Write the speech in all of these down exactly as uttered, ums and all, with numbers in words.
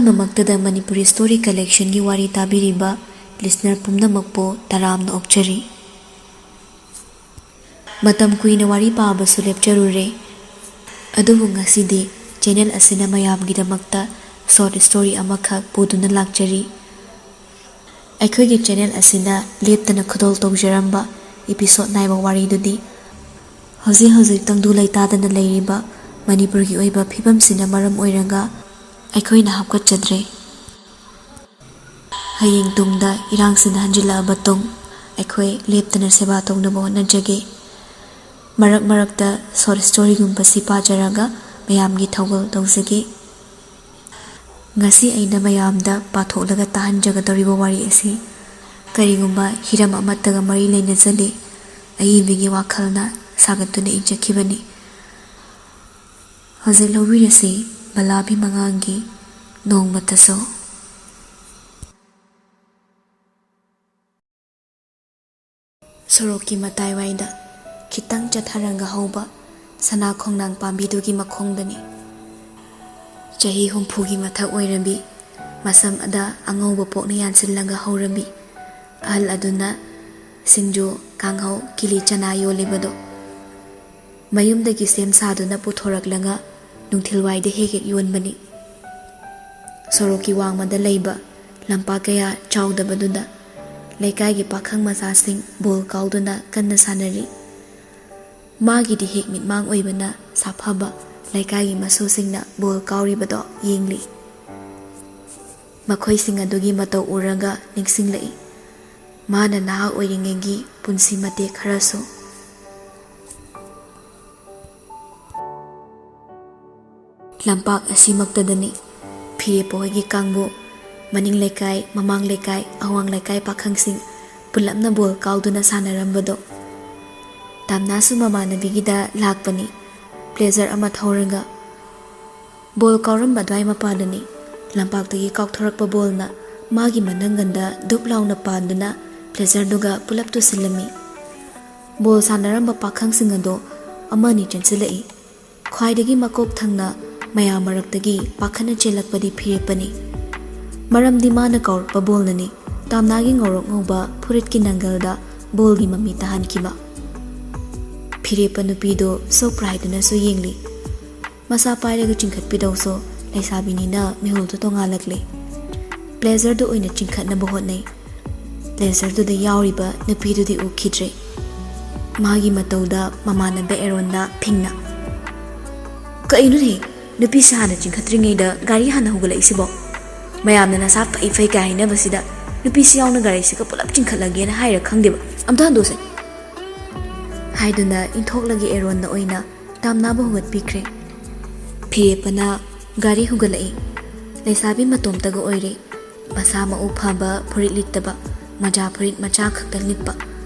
ꯗꯃꯛꯇꯗ Manipuri Story Collectionꯒꯤ ꯋꯥꯔꯤ ꯇꯥꯕꯤꯔꯤꯕ listener ꯄꯨꯝꯅꯃꯛꯄꯨ ꯇꯔꯥꯝꯅ ꯑꯣꯛꯆꯔꯤ꯫ ꯃꯇꯝ ꯀꯨꯏꯅ ꯋꯥꯔꯤ ꯄꯥꯕꯁꯨ ꯂꯦꯞꯆꯔꯨꯔꯦ, ꯑꯗꯨꯕꯨ ꯉꯁꯤꯗꯤ channel ꯑꯁꯤꯅ ꯃꯌꯥꯝꯒꯤꯗꯃꯛꯇ short story ꯑꯃꯈꯛ ꯄꯨꯗꯨꯅ ꯂꯥꯛꯆꯔꯤ꯫ ꯑꯩꯈꯣꯏꯒꯤ channel ꯑꯁꯤꯅ ꯂꯦꯞꯇꯅ ꯈꯨꯗꯣꯜ ꯇꯧꯖꯔꯝꯕ episode ꯅꯥꯏꯕ ꯋꯥꯔꯤꯗꯨꯗꯤ ꯍꯧꯖꯤꯛ ꯍꯧꯖꯤꯛ ꯇꯪꯗꯨ ꯂꯩꯇꯥꯗꯅ ꯂꯩꯔꯤꯕ ꯃꯅꯤꯄꯨꯔꯒꯤ ꯑꯣꯏꯕ ꯐꯤꯕꯝꯁꯤꯅ ꯃꯔꯝ ꯑꯣꯏꯔꯒ ꯑꯩꯈꯣꯏꯅ ꯍꯥꯞꯀꯠꯆꯗ꯭ꯔꯦ꯫ ꯍꯌꯦꯡ ꯇꯨꯡꯗ ꯏꯔꯥꯡꯁꯤꯅ ꯍꯟꯖꯤꯜꯂꯛꯑꯕ ꯇꯨꯡ ꯑꯩꯈꯣꯏ ꯂꯦꯞꯇꯅ ꯁꯦꯕꯥ ꯇꯧꯅꯕ ꯍꯣꯠꯅꯖꯒꯦ꯫ ꯃꯔꯛ ꯃꯔꯛꯇ short storyꯒꯨꯝꯕꯁꯤ ꯄꯥꯖꯔꯒ ꯃꯌꯥꯝꯒꯤ ꯊꯧꯒꯜ ꯇꯧꯖꯒꯦ꯫ ꯉꯁꯤ ꯑꯩꯅ ꯃꯌꯥꯝꯗ ꯄꯥꯊꯣꯛꯂꯒ ꯇꯥꯍꯟꯖꯒꯗꯧꯔꯤꯕ ꯋꯥꯔꯤ ꯑꯁꯤ ꯀꯔꯤꯒꯨꯝꯕ ꯍꯤꯔꯝ ꯑꯃꯠꯇꯒ ꯃꯔꯤ ꯂꯩꯅꯖꯗꯦ꯫ ꯑꯏꯕꯒꯤ ꯋꯥꯈꯜꯅ ꯁꯥꯒꯠꯇꯨꯅ ꯏꯖꯈꯤꯕꯅꯤ꯫ ꯍꯧꯖꯤꯛ ꯂꯧꯕꯤꯔꯁꯤ ꯕꯂꯥꯕꯤ ꯃꯉꯥꯡꯒꯤ ꯅꯣꯡꯃꯇꯁꯨ꯫ ꯁꯣꯔꯣꯛꯀꯤ ꯃꯇꯥꯏꯋꯥꯏꯗ ꯈꯤꯇꯪ ꯆꯠꯊꯔꯒ ꯍꯧꯕ ꯁꯅꯥ ꯈꯣꯡꯅꯥꯡ ꯄꯥꯝꯕꯤꯗꯨꯒꯤ ꯃꯈꯣꯡꯗꯅꯤ꯫ ꯆꯍꯤ ꯍꯨꯝꯐꯨꯒꯤ ꯃꯊꯛ ꯑꯣꯏꯔꯕꯤ, ꯃꯁꯝ ꯑꯗ ꯑꯉꯧꯕ ꯄꯣꯛꯅ ꯌꯥꯟꯁꯤꯜꯂꯒ ꯍꯧꯔꯕꯤ ꯑꯍꯜ ꯑꯗꯨꯅ ꯁꯤꯡꯖꯨ, ꯀꯥꯡꯍꯧ, ꯀꯤꯂꯤ ꯆꯅꯥ ꯌꯣꯜꯂꯤꯕꯗꯣ ꯃꯌꯨꯝꯗꯒꯤ ꯁꯦꯝ ꯁꯥꯗꯨꯅ ꯄꯨꯊꯣꯔꯛꯂꯒ ꯅꯨꯡꯊꯤꯜꯋꯥꯏꯗ ꯍꯦꯛ ꯍꯦꯛ ꯌꯣꯟꯕꯅꯤ꯫ ꯁꯣꯔꯣꯛꯀꯤ ꯋꯥꯡꯃꯗ ꯂꯩꯕ ꯂꯝꯄꯥꯛ ꯀꯌꯥ ꯆꯥꯎꯗꯕꯗꯨꯗ ꯂꯩꯀꯥꯏꯒꯤ ꯄꯥꯈꯪ ꯃꯆꯥꯁꯤꯡ ꯕꯣꯜ ꯀꯥꯎꯗꯨꯅ ꯀꯟꯅ ꯁꯥꯟꯅꯔꯤ꯫ ꯃꯥꯒꯤꯗꯤ ꯍꯦꯛ ꯃꯤꯠꯃꯥꯡ ꯑꯣꯏꯕꯅ ꯁꯥꯐꯕ ꯂꯩꯀꯥꯏꯒꯤ ꯃꯁꯨꯁꯤꯡꯅ ꯕꯣꯜ ꯀꯥꯎꯔꯤꯕꯗꯣ ꯌꯦꯡꯂꯤ꯫ ꯃꯈꯣꯏꯁꯤꯡ ꯑꯗꯨꯒꯤ ꯃꯇꯧ ꯎꯔꯒ ꯅꯤꯡꯁꯤꯡꯂꯛꯏ꯫ ꯃꯥꯅ ꯅꯍꯥ ꯑꯣꯏꯔꯤꯉꯩꯒꯤ ꯄꯨꯟꯁꯤ ꯃꯇꯦꯛ ꯈꯔꯁꯨ꯫ ꯂꯝꯄꯥꯛ ꯑꯁꯤꯃꯛꯇꯗꯅꯤ ꯐꯤꯔꯦꯞꯄ ꯍꯣꯏꯒꯤ ꯀꯥꯡꯕꯨ, ꯃꯅꯤꯡ ꯂꯩꯀꯥꯏ, ꯃꯃꯥꯡ ꯂꯩꯀꯥꯏ, ꯑꯋꯥꯡ ꯂꯩꯀꯥꯏ ꯄꯥꯈꯪꯁꯤꯡ ꯄꯨꯂꯞꯅ ꯕꯣꯜ ꯀꯥꯎꯗꯨꯅ ꯁꯥꯟꯅꯔꯝꯕꯗꯣ꯫ ꯇꯥꯝꯅꯥꯁꯨ ꯃꯃꯥꯟꯅꯕꯤꯒꯤꯗ ꯂꯥꯛꯄꯅꯤ, pleasure ꯑꯃ ꯊꯧꯔꯒ꯫ ꯕꯣꯜ ꯀꯥꯎꯔꯝꯕ ꯑꯗꯨꯋꯥꯏ ꯃꯄꯥꯗꯅꯤ ꯂꯝꯄꯥꯛꯇꯒꯤ ꯀꯥꯎꯊꯣꯔꯛꯄ ꯕꯣꯜꯅ ꯃꯥꯒꯤ ꯃꯅꯪꯒꯟꯗ ꯗꯨꯞ ꯂꯥꯎꯅ ꯄꯥꯟꯗꯨꯅ pleasureꯗꯨꯒ ꯄꯨꯂꯞ ꯇꯨꯁꯤꯜꯂꯝꯃꯤ꯫ ꯕꯣꯜ ꯁꯥꯟꯅꯔꯝꯕ ꯄꯥꯈꯪꯁꯤꯡ ꯑꯗꯣ ꯑꯃꯅꯤ ꯆꯦꯟꯁꯤꯜꯂꯛꯏ꯫ ꯈ꯭ꯋꯥꯏꯗꯒꯤ ꯃꯀꯣꯛ ꯊꯪꯅ ꯃꯌꯥꯝ ꯃꯔꯛꯇꯒꯤ ꯄꯥꯈꯠꯅ ꯆꯦꯜꯂꯛꯄꯗꯤ ꯐꯤꯔꯦꯞꯄꯅꯤ꯫ ꯃꯔꯝꯗꯤ ꯃꯥꯅ ꯀꯥꯎꯔꯛꯄ ꯕꯣꯜꯅꯅꯤ ꯇꯥꯝꯅꯥꯒꯤ ꯉꯧꯔꯣꯛ ꯉꯧꯕ ꯐꯨꯔꯤꯠꯀꯤ ꯅꯪꯒꯜꯗ ꯕꯣꯜꯒꯤ ꯃꯃꯤ ꯇꯥꯍꯟꯈꯤꯕ꯫ ꯐꯤꯔꯦꯞꯄ ꯅꯨꯄꯤꯗꯨ ꯁꯣꯛꯄ꯭ꯔꯥ ꯍꯥꯏꯗꯨꯅꯁꯨ ꯌꯦꯡꯂꯤ꯫ ꯃꯁꯥ ꯄꯥꯏꯔꯒ ꯆꯤꯡꯈꯠꯄꯤꯗꯧꯁꯨ ꯂꯩꯁꯥꯕꯤꯅꯤꯅ ꯃꯤꯍꯨꯜꯗꯨ ꯇꯣꯉꯥꯜꯂꯛꯂꯦ꯫ ꯕ꯭ꯂꯦꯖꯔꯗꯨ ꯑꯣꯏꯅ ꯆꯤꯡꯈꯠꯅꯕ ꯍꯣꯠꯅꯩ꯫ ꯕ꯭ꯂꯦꯖꯔꯗꯨꯗ ꯌꯥꯎꯔꯤꯕ ꯅꯨꯄꯤꯗꯨꯗꯤ ꯎꯈꯤꯗ꯭ꯔꯦ꯫ ꯃꯥꯒꯤ ꯃꯇꯧꯗ ꯃꯃꯥꯟꯅꯕ ꯑꯦꯔꯣꯟꯅ ꯐꯤꯡꯅ, "ꯀꯩꯅꯣꯅꯦ, ꯅꯨꯄꯤꯁꯤ ꯍꯥꯟꯅ ꯆꯤꯡꯈꯠꯇ꯭ꯔꯤꯉꯩꯗ ꯒꯥꯔꯤ ꯍꯥꯟꯅ ꯍꯧꯒꯠꯂꯛꯏꯁꯤꯕꯣ? ꯃꯌꯥꯝꯅ ꯅꯁꯥ ꯐꯩ ꯐꯩ ꯀꯥꯏ ꯍꯥꯏꯅꯕꯁꯤꯗ ꯅꯨꯄꯤꯁꯤ ꯌꯥꯎꯅ ꯒꯥꯔꯤꯁꯤꯒ ꯄꯨꯂꯞ ꯆꯤꯡꯈꯠꯂꯒꯦꯅ ꯍꯥꯏꯔ ꯈꯪꯗꯦꯕ꯫ ꯑꯝꯇ ꯍꯟꯗꯣꯛꯁꯦ," ꯍꯥꯏꯗꯨꯅ ꯏꯟꯊꯣꯛꯂꯒ ꯑꯦꯔꯣꯟꯅ ꯑꯣꯏꯅ ꯇꯥꯝꯅꯥꯕꯨ ꯍꯧꯒꯠꯄꯤꯈ꯭ꯔꯦ꯫ ꯐꯤꯔꯦꯞꯄꯅ ꯒꯥꯔꯤ ꯍꯧꯒꯠꯂꯛꯏ꯫ ꯂꯩꯁꯥꯕꯤ ꯃꯇꯣꯝꯇꯒ ꯑꯣꯏꯔꯦ꯫ ꯃꯁꯥ ꯃꯎ ꯐꯕ, ꯐꯨꯔꯤꯠ ꯂꯤꯠꯇꯕ, ꯃꯖꯥ ꯐꯨꯔꯤꯠ ꯃꯆꯥ ꯈꯛꯇ ꯂꯤꯠꯄ,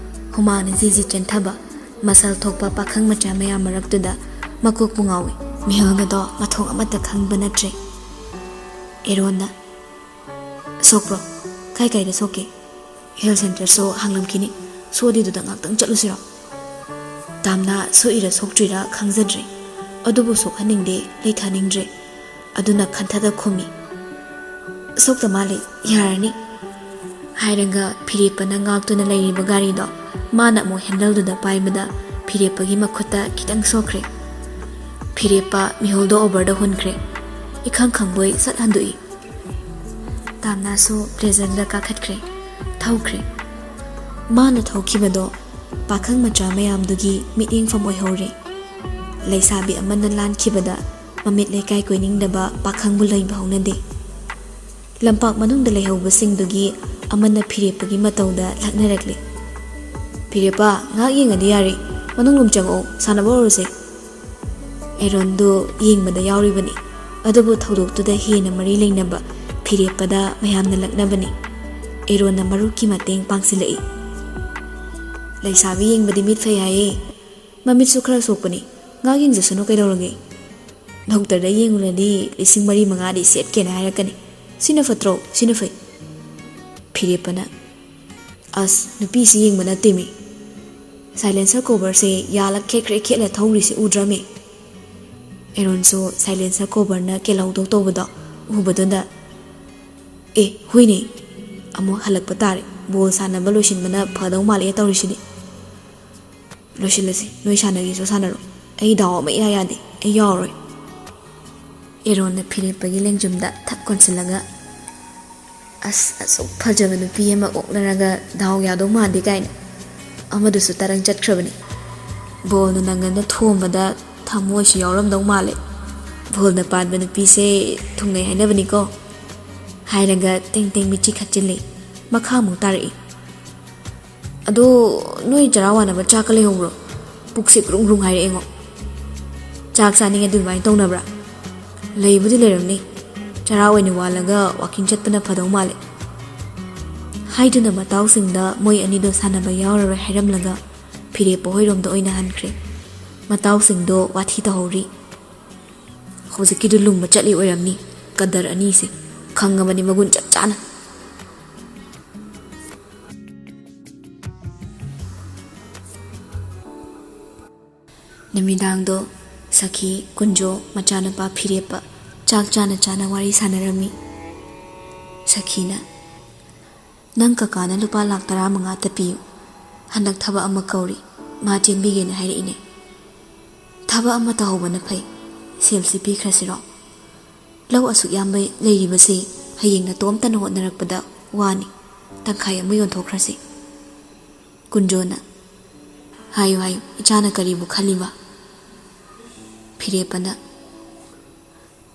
ꯍꯨꯃꯥꯡꯅ ꯖꯤ ꯖꯤ ꯆꯦꯟꯊꯕ, ꯃꯁꯜ ꯊꯣꯛꯄ ꯄꯥꯈꯪ ꯃꯆꯥ ꯃꯌꯥꯝ ꯃꯔꯛꯇꯨꯗ ꯃꯀꯣꯛꯄꯨ ꯉꯥꯎꯏ꯫ ꯃꯤꯍꯨꯜꯒꯗꯣ ꯃꯊꯣꯡ ꯑꯃꯠꯇ ꯈꯪꯕ ꯅꯠꯇ꯭ꯔꯦ꯫ ꯑꯦꯔꯣꯟꯅ, "ꯁꯣꯛꯄ꯭ꯔꯣ? ꯀꯥꯏ ꯀꯥꯏꯗ ꯁꯣꯛꯀꯦ? ꯍꯦꯜꯊ ꯁꯦꯟꯇꯔꯁꯨ ꯍꯥꯡꯂꯝꯈꯤꯅꯤ꯫ ꯁꯣꯛꯑꯗꯤ ꯑꯗꯨꯗ ꯉꯥꯛꯇꯪ ꯆꯠꯂꯨꯁꯤꯔꯣ?" ꯇꯥꯝꯅꯥ ꯁꯣꯛꯏꯔ ꯁꯣꯛꯇ꯭ꯔꯤꯔ ꯈꯪꯖꯗ꯭ꯔꯦ꯫ ꯑꯗꯨꯕꯨ ꯁꯣꯛꯍꯟꯅꯤꯡꯗꯦ, ꯂꯩꯊꯅꯤꯡꯗ꯭ꯔꯦ꯫ ꯑꯗꯨꯅ ꯈꯟꯊꯗ ꯈꯨꯝꯃꯤ, "ꯁꯣꯛꯇ ꯃꯥꯜꯂꯦ, ꯌꯥꯔꯅꯤ," ꯍꯥꯏꯔꯒ ꯐꯤꯔꯦꯞꯄꯅ ꯉꯥꯛꯇꯨꯅ ꯂꯩꯔꯤꯕ ꯒꯥꯔꯤꯗꯣ ꯃꯥꯅ ꯑꯃꯨꯛ ꯍꯦꯟꯗꯜꯗꯨꯗ ꯄꯥꯏꯕꯗ ꯐꯤꯔꯦꯞꯄꯒꯤ ꯃꯈꯨꯠꯇ ꯈꯤꯇꯪ ꯁꯣꯛꯈ꯭ꯔꯦ꯫ ꯐꯤꯔꯦꯞꯄ ꯃꯤꯍꯨꯜꯗꯣ ꯑꯣꯚꯔꯗ ꯍꯨꯟꯈ꯭ꯔꯦ꯫ ꯏꯈꯪ ꯈꯪꯕꯣꯏ ꯁꯠ ꯍꯟꯗꯣꯛꯏ꯫ ꯇꯥꯝꯅꯥꯁꯨ ꯕ꯭ꯂꯦꯖꯔꯗ ꯀꯥꯈꯠꯈ꯭ꯔꯦ, ꯊꯧꯈ꯭ꯔꯦ꯫ ꯃꯥꯅ ꯊꯧꯈꯤꯕꯗꯣ ꯄꯥꯈꯪ ꯃꯆꯥ ꯃꯌꯥꯝꯗꯨꯒꯤ ꯃꯤꯠꯌꯦꯡꯐꯝ ꯑꯣꯏꯍꯧꯔꯦ꯫ ꯂꯩꯁꯥꯕꯤ ꯑꯃꯅ ꯂꯥꯟꯈꯤꯕꯗ ꯃꯃꯤꯠ ꯂꯩꯀꯥꯏ ꯀꯣꯏꯅꯤꯡꯗꯕ ꯄꯥꯈꯪꯕꯨ ꯂꯩꯕ ꯍꯧꯅꯗꯦ꯫ ꯂꯝꯄꯥꯛ ꯃꯅꯨꯡꯗ ꯂꯩꯍꯧꯕꯁꯤꯡꯗꯨꯒꯤ ꯑꯃꯅ ꯐꯤꯔꯦꯞꯄꯒꯤ ꯃꯇꯧꯗ ꯂꯛꯅꯔꯛꯂꯤ꯫ "ꯐꯤꯔꯦꯞꯄ, ꯉꯥꯏꯍꯥꯛ ꯌꯦꯡꯉꯗꯤ ꯌꯥꯔꯦ, ꯃꯅꯨꯡ ꯂꯣꯝ ꯆꯪꯉꯛꯑꯣ, ꯁꯥꯟꯅꯕ ꯍꯧꯔꯁꯦ꯫" ꯑꯦꯔꯣꯟꯗꯨ ꯌꯦꯡꯕꯗ ꯌꯥꯎꯔꯤꯕꯅꯤ꯫ ꯑꯗꯨꯕꯨ ꯊꯧꯗꯣꯛꯇꯨꯗ ꯍꯦꯟꯅ ꯃꯔꯤ ꯂꯩꯅꯕ ꯐꯤꯔꯦꯞꯄꯗ ꯃꯌꯥꯝꯅ ꯂꯛꯅꯕꯅꯤ꯫ ꯑꯦꯔꯣꯟꯅ ꯃꯔꯨꯞꯀꯤ ꯃꯇꯦꯡ ꯄꯥꯡꯁꯤꯜꯂꯛꯏ꯫ "ꯂꯩꯁꯥꯕꯤ ꯌꯦꯡꯕꯗꯤ ꯃꯤꯠ ꯐꯩ ꯍꯥꯏꯌꯦ꯫ ꯃꯃꯤꯠꯁꯨ ꯈꯔ ꯁꯣꯛꯄꯅꯤ꯫ ꯉꯥꯏꯍꯥꯛ ꯌꯦꯡꯖꯁꯅꯨ, ꯀꯩꯗꯧꯔꯒꯦ? ꯗꯣꯛꯇꯔꯗ ꯌꯦꯡꯉꯨꯔꯗꯤ ꯂꯤꯁꯤꯡ ꯃꯔꯤ ꯃꯉꯥꯗꯤ ꯁꯦꯠꯀꯦꯅ ꯍꯥꯏꯔꯛꯀꯅꯤ꯫ ꯁꯤꯅ ꯐꯠꯇ꯭ꯔꯣ? ꯁꯤꯅ ꯐꯩ꯫" ꯐꯤꯔꯦꯞꯄꯅ, "ꯑꯁ, ꯅꯨꯄꯤꯁꯤ ꯌꯦꯡꯕ ꯅꯠꯇꯦꯃꯤ꯫ ꯁꯥꯏꯂꯦꯟꯁꯔ ꯀꯣꯚꯔꯁꯦ ꯌꯥꯜꯂ ꯈꯦꯠꯈ꯭ꯔꯦ ꯈꯦꯠꯂ ꯊꯧꯔꯤꯁꯤ ꯎꯗ꯭ꯔꯃꯤ?" ꯑꯦꯔꯣꯟꯁꯨ ꯁꯥꯏꯂꯦꯟꯁꯔ ꯀꯣꯚꯔꯅ ꯀꯦꯜꯍꯧꯗꯧ ꯇꯧꯕꯗꯣ ꯎꯕꯗꯨꯗ, "ꯑꯦ, ꯍꯨꯏꯅꯦ, ꯑꯃꯨꯛ ꯍꯜꯂꯛꯄ ꯇꯥꯔꯦ꯫ ꯕꯣꯜ ꯁꯥꯟꯅꯕ ꯂꯣꯏꯁꯤꯟꯕꯅ ꯐꯗꯧ ꯃꯥꯜꯂꯦ ꯇꯧꯔꯤꯁꯤꯗꯤ꯫ ꯂꯣꯏꯁꯤꯜꯂꯁꯤ, ꯅꯣꯏ ꯁꯥꯟꯅꯒꯦꯁꯨ ꯁꯥꯟꯅꯔꯣ꯫ ꯑꯩ ꯗꯥꯎ ꯑꯃ ꯏꯌꯥ ꯌꯥꯗꯦ, ꯑꯩ ꯌꯥꯎꯔꯣꯏ꯫" ꯑꯦꯔꯣꯟꯅ ꯐꯤꯔꯦꯞꯄꯒꯤ ꯂꯦꯡꯖꯨꯝꯗ ꯊꯛ ꯀꯣꯟꯁꯤꯜꯂꯒ, "ꯑꯁ, ꯑꯁꯨꯛ ꯐꯖꯕ ꯅꯨꯄꯤ ꯑꯃ ꯑꯣꯛꯅꯔꯒ ꯗꯥꯎ ꯌꯥꯗꯧ ꯃꯥꯟꯗꯦ" ꯀꯥꯏꯅ ꯑꯃꯗꯨꯁꯨ ꯇꯔꯪ ꯆꯠꯈ꯭ꯔꯕꯅꯤ꯫ "ꯕꯣꯜꯅ ꯅꯪꯒꯟꯗ ꯊꯣꯝꯕꯗ ꯊꯃꯣꯏꯁꯨ ꯌꯥꯎꯔꯝꯗꯧ ꯃꯥꯜꯂꯦ꯫ ꯕꯣꯜꯅ ꯄꯥꯟꯕ ꯅꯨꯄꯤꯁꯦ ꯊꯨꯡꯅꯩ ꯍꯥꯏꯅꯕꯅꯤꯀꯣ", ꯍꯥꯏꯔꯒ ꯇꯦꯡ ꯇꯦꯡ ꯃꯤꯠꯆꯤ ꯈꯠꯆꯤꯜꯂꯤ꯫ ꯃꯈꯥ ꯑꯃꯨꯛ ꯇꯥꯔꯛꯏ꯫ "ꯑꯗꯣ ꯅꯣꯏ ꯆꯔꯥ ꯋꯥꯅꯕ ꯆꯥꯛꯀ ꯂꯩꯍꯧꯕ꯭ꯔꯣ? ꯄꯨꯛꯁꯦ ꯒ꯭ꯔꯨꯡ ꯒ꯭ꯔꯨꯡ ꯍꯥꯏꯔꯛꯑꯦꯉꯣ꯫ ꯆꯥꯛ ꯆꯥꯅꯤꯡꯉꯦ ꯑꯗꯨꯃꯥꯏꯅ ꯇꯧꯅꯕ꯭ꯔꯥ? ꯂꯩꯕꯨꯗꯤ ꯂꯩꯔꯝꯅꯤ꯫ ꯆꯔꯥ ꯑꯣꯏꯅ ꯋꯥꯜꯂꯒ ꯋꯥꯀꯤꯡ ꯆꯠꯄꯅ ꯐꯗꯧ ꯃꯥꯜꯂꯦ꯫" ꯍꯥꯏꯗꯨꯅ ꯃꯇꯥꯎꯁꯤꯡꯗ ꯃꯣꯏ ꯑꯅꯤꯗꯣ ꯁꯥꯟꯅꯕ ꯌꯥꯎꯔꯔꯣꯏ ꯍꯥꯏꯔꯝꯂꯒ ꯐꯤꯔꯦꯞꯄ ꯍꯣꯏꯔꯣꯝꯗ ꯑꯣꯏꯅ ꯍꯟꯈ꯭ꯔꯦ꯫ ꯃꯇꯥꯎꯁꯤꯡꯗꯣ ꯋꯥꯊꯤ ꯇꯧꯍꯧꯔꯤ꯫ ꯍꯧꯖꯤꯛꯀꯤꯗꯨ ꯂꯨꯝꯕ ꯆꯠꯂꯤ ꯑꯣꯏꯔꯝꯅꯤ꯫ ꯀꯗꯔ ꯑꯅꯤꯁꯦ ꯈꯪꯉꯕꯅꯤ ꯃꯒꯨꯟ ꯆꯞ ꯆꯥꯅ꯫ ꯅꯨꯃꯤꯗꯥꯡꯗꯣ ꯁꯈꯤ, ꯀꯨꯟꯖꯣ, ꯃꯆꯥꯅꯨꯄꯥ ꯐꯤꯔꯦꯞꯄ ꯆꯥꯛ ꯆꯥꯅ ꯆꯥꯅ ꯋꯥꯔꯤ ꯁꯥꯟꯅꯔꯝꯃꯤ꯫ ꯁꯈꯤꯅ, "ꯅꯪ ꯀꯀꯥꯅ ꯂꯨꯄꯥ ꯂꯥꯛ ꯇꯔꯥꯃꯉꯥ ꯇ ꯄꯤꯌꯨ꯫ ꯍꯟꯗꯛ ꯊꯕꯛ ꯑꯃ ꯀꯧꯔꯤ, ꯃꯥ ꯆꯦꯟꯕꯤꯒꯦꯅ ꯍꯥꯏꯔꯛꯏꯅꯦ꯫ ꯊꯕꯛ ꯑꯃ ꯇꯧꯍꯧꯕꯅ ꯐꯩ꯫ ꯁꯦꯜꯁꯤ ꯄꯤꯈ꯭ꯔꯁꯤꯔꯣ? ꯂꯧ ꯑꯁꯨꯛ ꯌꯥꯝꯕ ꯂꯩꯔꯤꯕꯁꯤ ꯍꯌꯦꯡ ꯅꯇꯣꯝꯇꯅ ꯍꯣꯠꯅꯔꯛꯄꯗ ꯋꯥꯅꯤ꯫ ꯇꯪꯈꯥꯏ ꯑꯃ ꯌꯣꯟꯊꯣꯛꯈ꯭ꯔꯁꯤ꯫" ꯀꯨꯟꯖꯣꯅ, "ꯍꯥꯏꯌꯨ, ꯍꯥꯏꯌꯨ, ꯏꯆꯥꯅ ꯀꯔꯤꯕꯨ ꯈꯜꯂꯤꯕ?" ꯐꯤꯔꯦꯞꯄꯅ,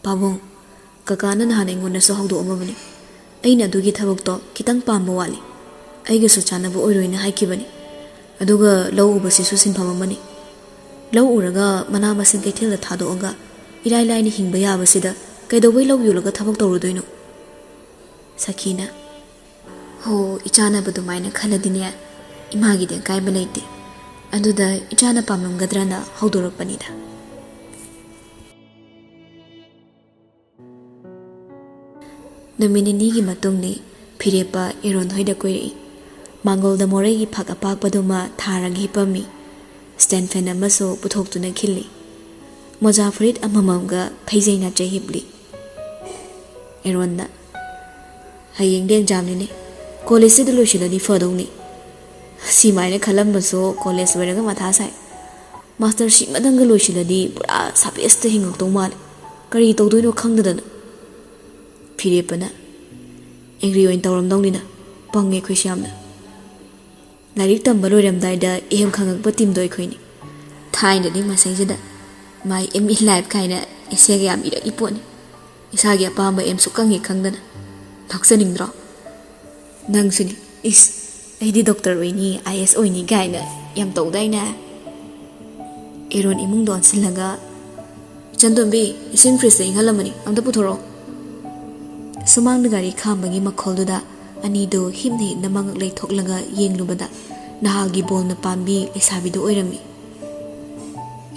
"ꯄꯥꯕꯨꯡ, ꯀꯀꯥꯅ ꯅꯍꯥꯟ ꯑꯩꯉꯣꯟꯗꯁꯨ ꯍꯧꯗꯣꯛꯑꯝꯃꯕꯅꯤ꯫ ꯑꯩꯅ ꯑꯗꯨꯒꯤ ꯊꯕꯛꯇꯣ ꯈꯤꯇꯪ ꯄꯥꯝꯕ ꯋꯥꯠꯂꯤ, ꯑꯩꯒꯁꯨ ꯆꯥꯟꯅꯕ ꯑꯣꯏꯔꯣꯏꯅ ꯍꯥꯏꯈꯤꯕꯅꯤ꯫ ꯑꯗꯨꯒ ꯂꯧ ꯎꯕꯁꯤꯁꯨ ꯁꯤꯟꯐꯝ ꯑꯃꯅꯤ꯫ ꯂꯧ ꯎꯔꯒ ꯃꯅꯥ ꯃꯁꯤꯡ ꯀꯩꯊꯦꯜꯗ ꯊꯥꯗꯣꯛꯑꯒ ꯏꯔꯥꯏ ꯂꯥꯏꯅ ꯍꯤꯡꯕ ꯌꯥꯕꯁꯤꯗ ꯀꯩꯗꯧꯕꯩ ꯂꯧ ꯌꯣꯜꯂꯒ ꯊꯕꯛ ꯇꯧꯔꯨꯗꯣꯏꯅꯣ?" ꯁꯈꯤꯅ, "ꯍꯣ, ꯏꯆꯥꯅꯕꯨ ꯑꯗꯨꯃꯥꯏꯅ ꯈꯜꯂꯗꯤꯅꯦ, ꯏꯃꯥꯒꯤꯗꯤ ꯑꯀꯥꯏꯕ ꯂꯩꯇꯦ꯫ ꯑꯗꯨꯗ ꯏꯆꯥꯅ ꯄꯥꯝꯂꯝꯒꯗ꯭ꯔꯅ ꯍꯧꯗꯣꯔꯛꯄꯅꯤꯗ꯫" ꯅꯨꯃꯤꯠ ꯅꯤꯅꯤꯒꯤ ꯃꯇꯨꯡꯅꯤ ꯐꯤꯔꯦꯞꯄ ꯑꯦꯔꯣꯟ ꯍꯣꯏꯗ ꯀꯣꯏꯔꯛꯏ꯫ ꯃꯥꯡꯒꯣꯜꯗ ꯃꯣꯔꯩꯒꯤ ꯐꯛ ꯑꯄꯥꯛꯄꯗꯨꯃ ꯊꯥꯔꯒ ꯍꯤꯞꯄꯝꯃꯤ꯫ ꯁ꯭ꯇꯦꯟ ꯐꯦꯟ ꯑꯃꯁꯨ ꯄꯨꯊꯣꯛꯇꯨꯅ ꯈꯤꯜꯂꯤ꯫ ꯃꯣꯖꯥ ꯐꯨꯔꯤꯠ ꯑꯃꯃꯝꯒ ꯐꯩꯖꯩ ꯅꯥꯆꯩ ꯍꯤꯞꯂꯤ꯫ ꯑꯦꯔꯣꯟꯅ, "ꯍꯌꯦꯡꯗꯤ ꯑꯦꯛꯖꯥꯝꯅꯤꯅꯦ, ꯀꯣꯂꯦꯖꯁꯤꯗ ꯂꯣꯏꯁꯤꯜꯂꯗꯤ ꯐꯗꯧꯅꯤ꯫ ꯁꯤꯃꯥꯏꯅ ꯈꯜꯂꯝꯕꯁꯨ ꯀꯣꯂꯦꯖ ꯂꯣꯏꯔꯒ ꯃꯊꯥ ꯁꯥꯏ꯫ ꯃꯥꯁꯇꯔ ꯁꯤꯃꯗꯪꯒ ꯂꯣꯏꯁꯤꯜꯂꯗꯤ ꯄꯨꯔꯥ ꯁꯥꯕꯦꯁꯇ ꯍꯤꯡꯉꯛꯇꯧ ꯃꯥꯜꯂꯦ꯫ ꯀꯔꯤ ꯇꯧꯗꯣꯏꯅꯣ ꯈꯪꯗꯗꯅ꯫" ꯐꯤꯔꯦꯞꯄꯅ, "ꯑꯦꯒ꯭ꯔꯤ ꯑꯣꯏꯅ ꯇꯧꯔꯝꯗꯧꯅꯤꯗ, ꯄꯪꯉꯦ ꯑꯩꯈꯣꯏꯁꯦ ꯌꯥꯝꯅ꯫ ꯂꯥꯏꯔꯤꯛ ꯇꯝꯕ ꯂꯣꯏꯔꯝꯗꯥꯏꯗ ꯑꯦꯝ ꯈꯪꯉꯛꯄ ꯇꯤꯝꯗꯣ ꯑꯩꯈꯣꯏꯅꯤ꯫ ꯊꯥꯏꯅꯗꯤ ꯃꯁꯩꯁꯤꯗ My Aim in Life ꯀꯥꯏꯅ ꯑꯦꯁꯦꯒ ꯌꯥꯝ ꯏꯔꯛꯏ ꯄꯣꯠꯅꯤ꯫ ꯏꯁꯥꯒꯤ ꯑꯄꯥꯝꯕ ꯑꯦꯝ ꯁꯨꯛꯈꯪ ꯍꯦꯛ ꯈꯪꯗꯅ꯫ ꯅꯣꯛꯆꯅꯤꯡꯗ꯭ꯔꯣ? ꯅꯪꯁꯨꯅꯤ꯫ ꯏꯁ, ꯑꯩꯗꯤ ꯗꯣꯛꯇꯔ ꯑꯣꯏꯅꯤ, ꯑꯥꯏ ꯑꯦꯁ ꯑꯣꯏꯅꯤ ꯀꯥꯏꯅ ꯌꯥꯝ ꯇꯧꯗꯥꯏꯅꯦ?" ꯑꯦꯔꯣꯟ ꯏꯃꯨꯡꯗ ꯑꯣꯟꯁꯤꯜꯂꯒ, "ꯏꯆꯟꯇꯣꯝꯕꯤ, ꯏꯁꯤꯡ ꯐ꯭ꯔꯤꯖꯇ ꯏꯪꯍꯜꯂꯝꯕꯅꯤ, ꯑꯝꯇ ꯄꯨꯊꯣꯔꯛꯑꯣ꯫" ꯁꯨꯃꯥꯡꯗ ꯒꯥꯔꯤ ꯈꯥꯝꯕꯒꯤ ꯃꯈꯣꯜꯗꯨꯗ ꯑꯅꯤꯗꯨ ꯍꯤꯞꯅ ꯍꯤꯞꯅ ꯃꯉꯛ ꯂꯩꯊꯣꯛꯂꯒ ꯌꯦꯡꯂꯨꯕꯗ ꯅꯍꯥꯒꯤ ꯕꯣꯜꯅ ꯄꯥꯝꯕꯤ ꯂꯩꯁꯥꯕꯤꯗꯨ ꯑꯣꯏꯔꯝꯃꯤ꯫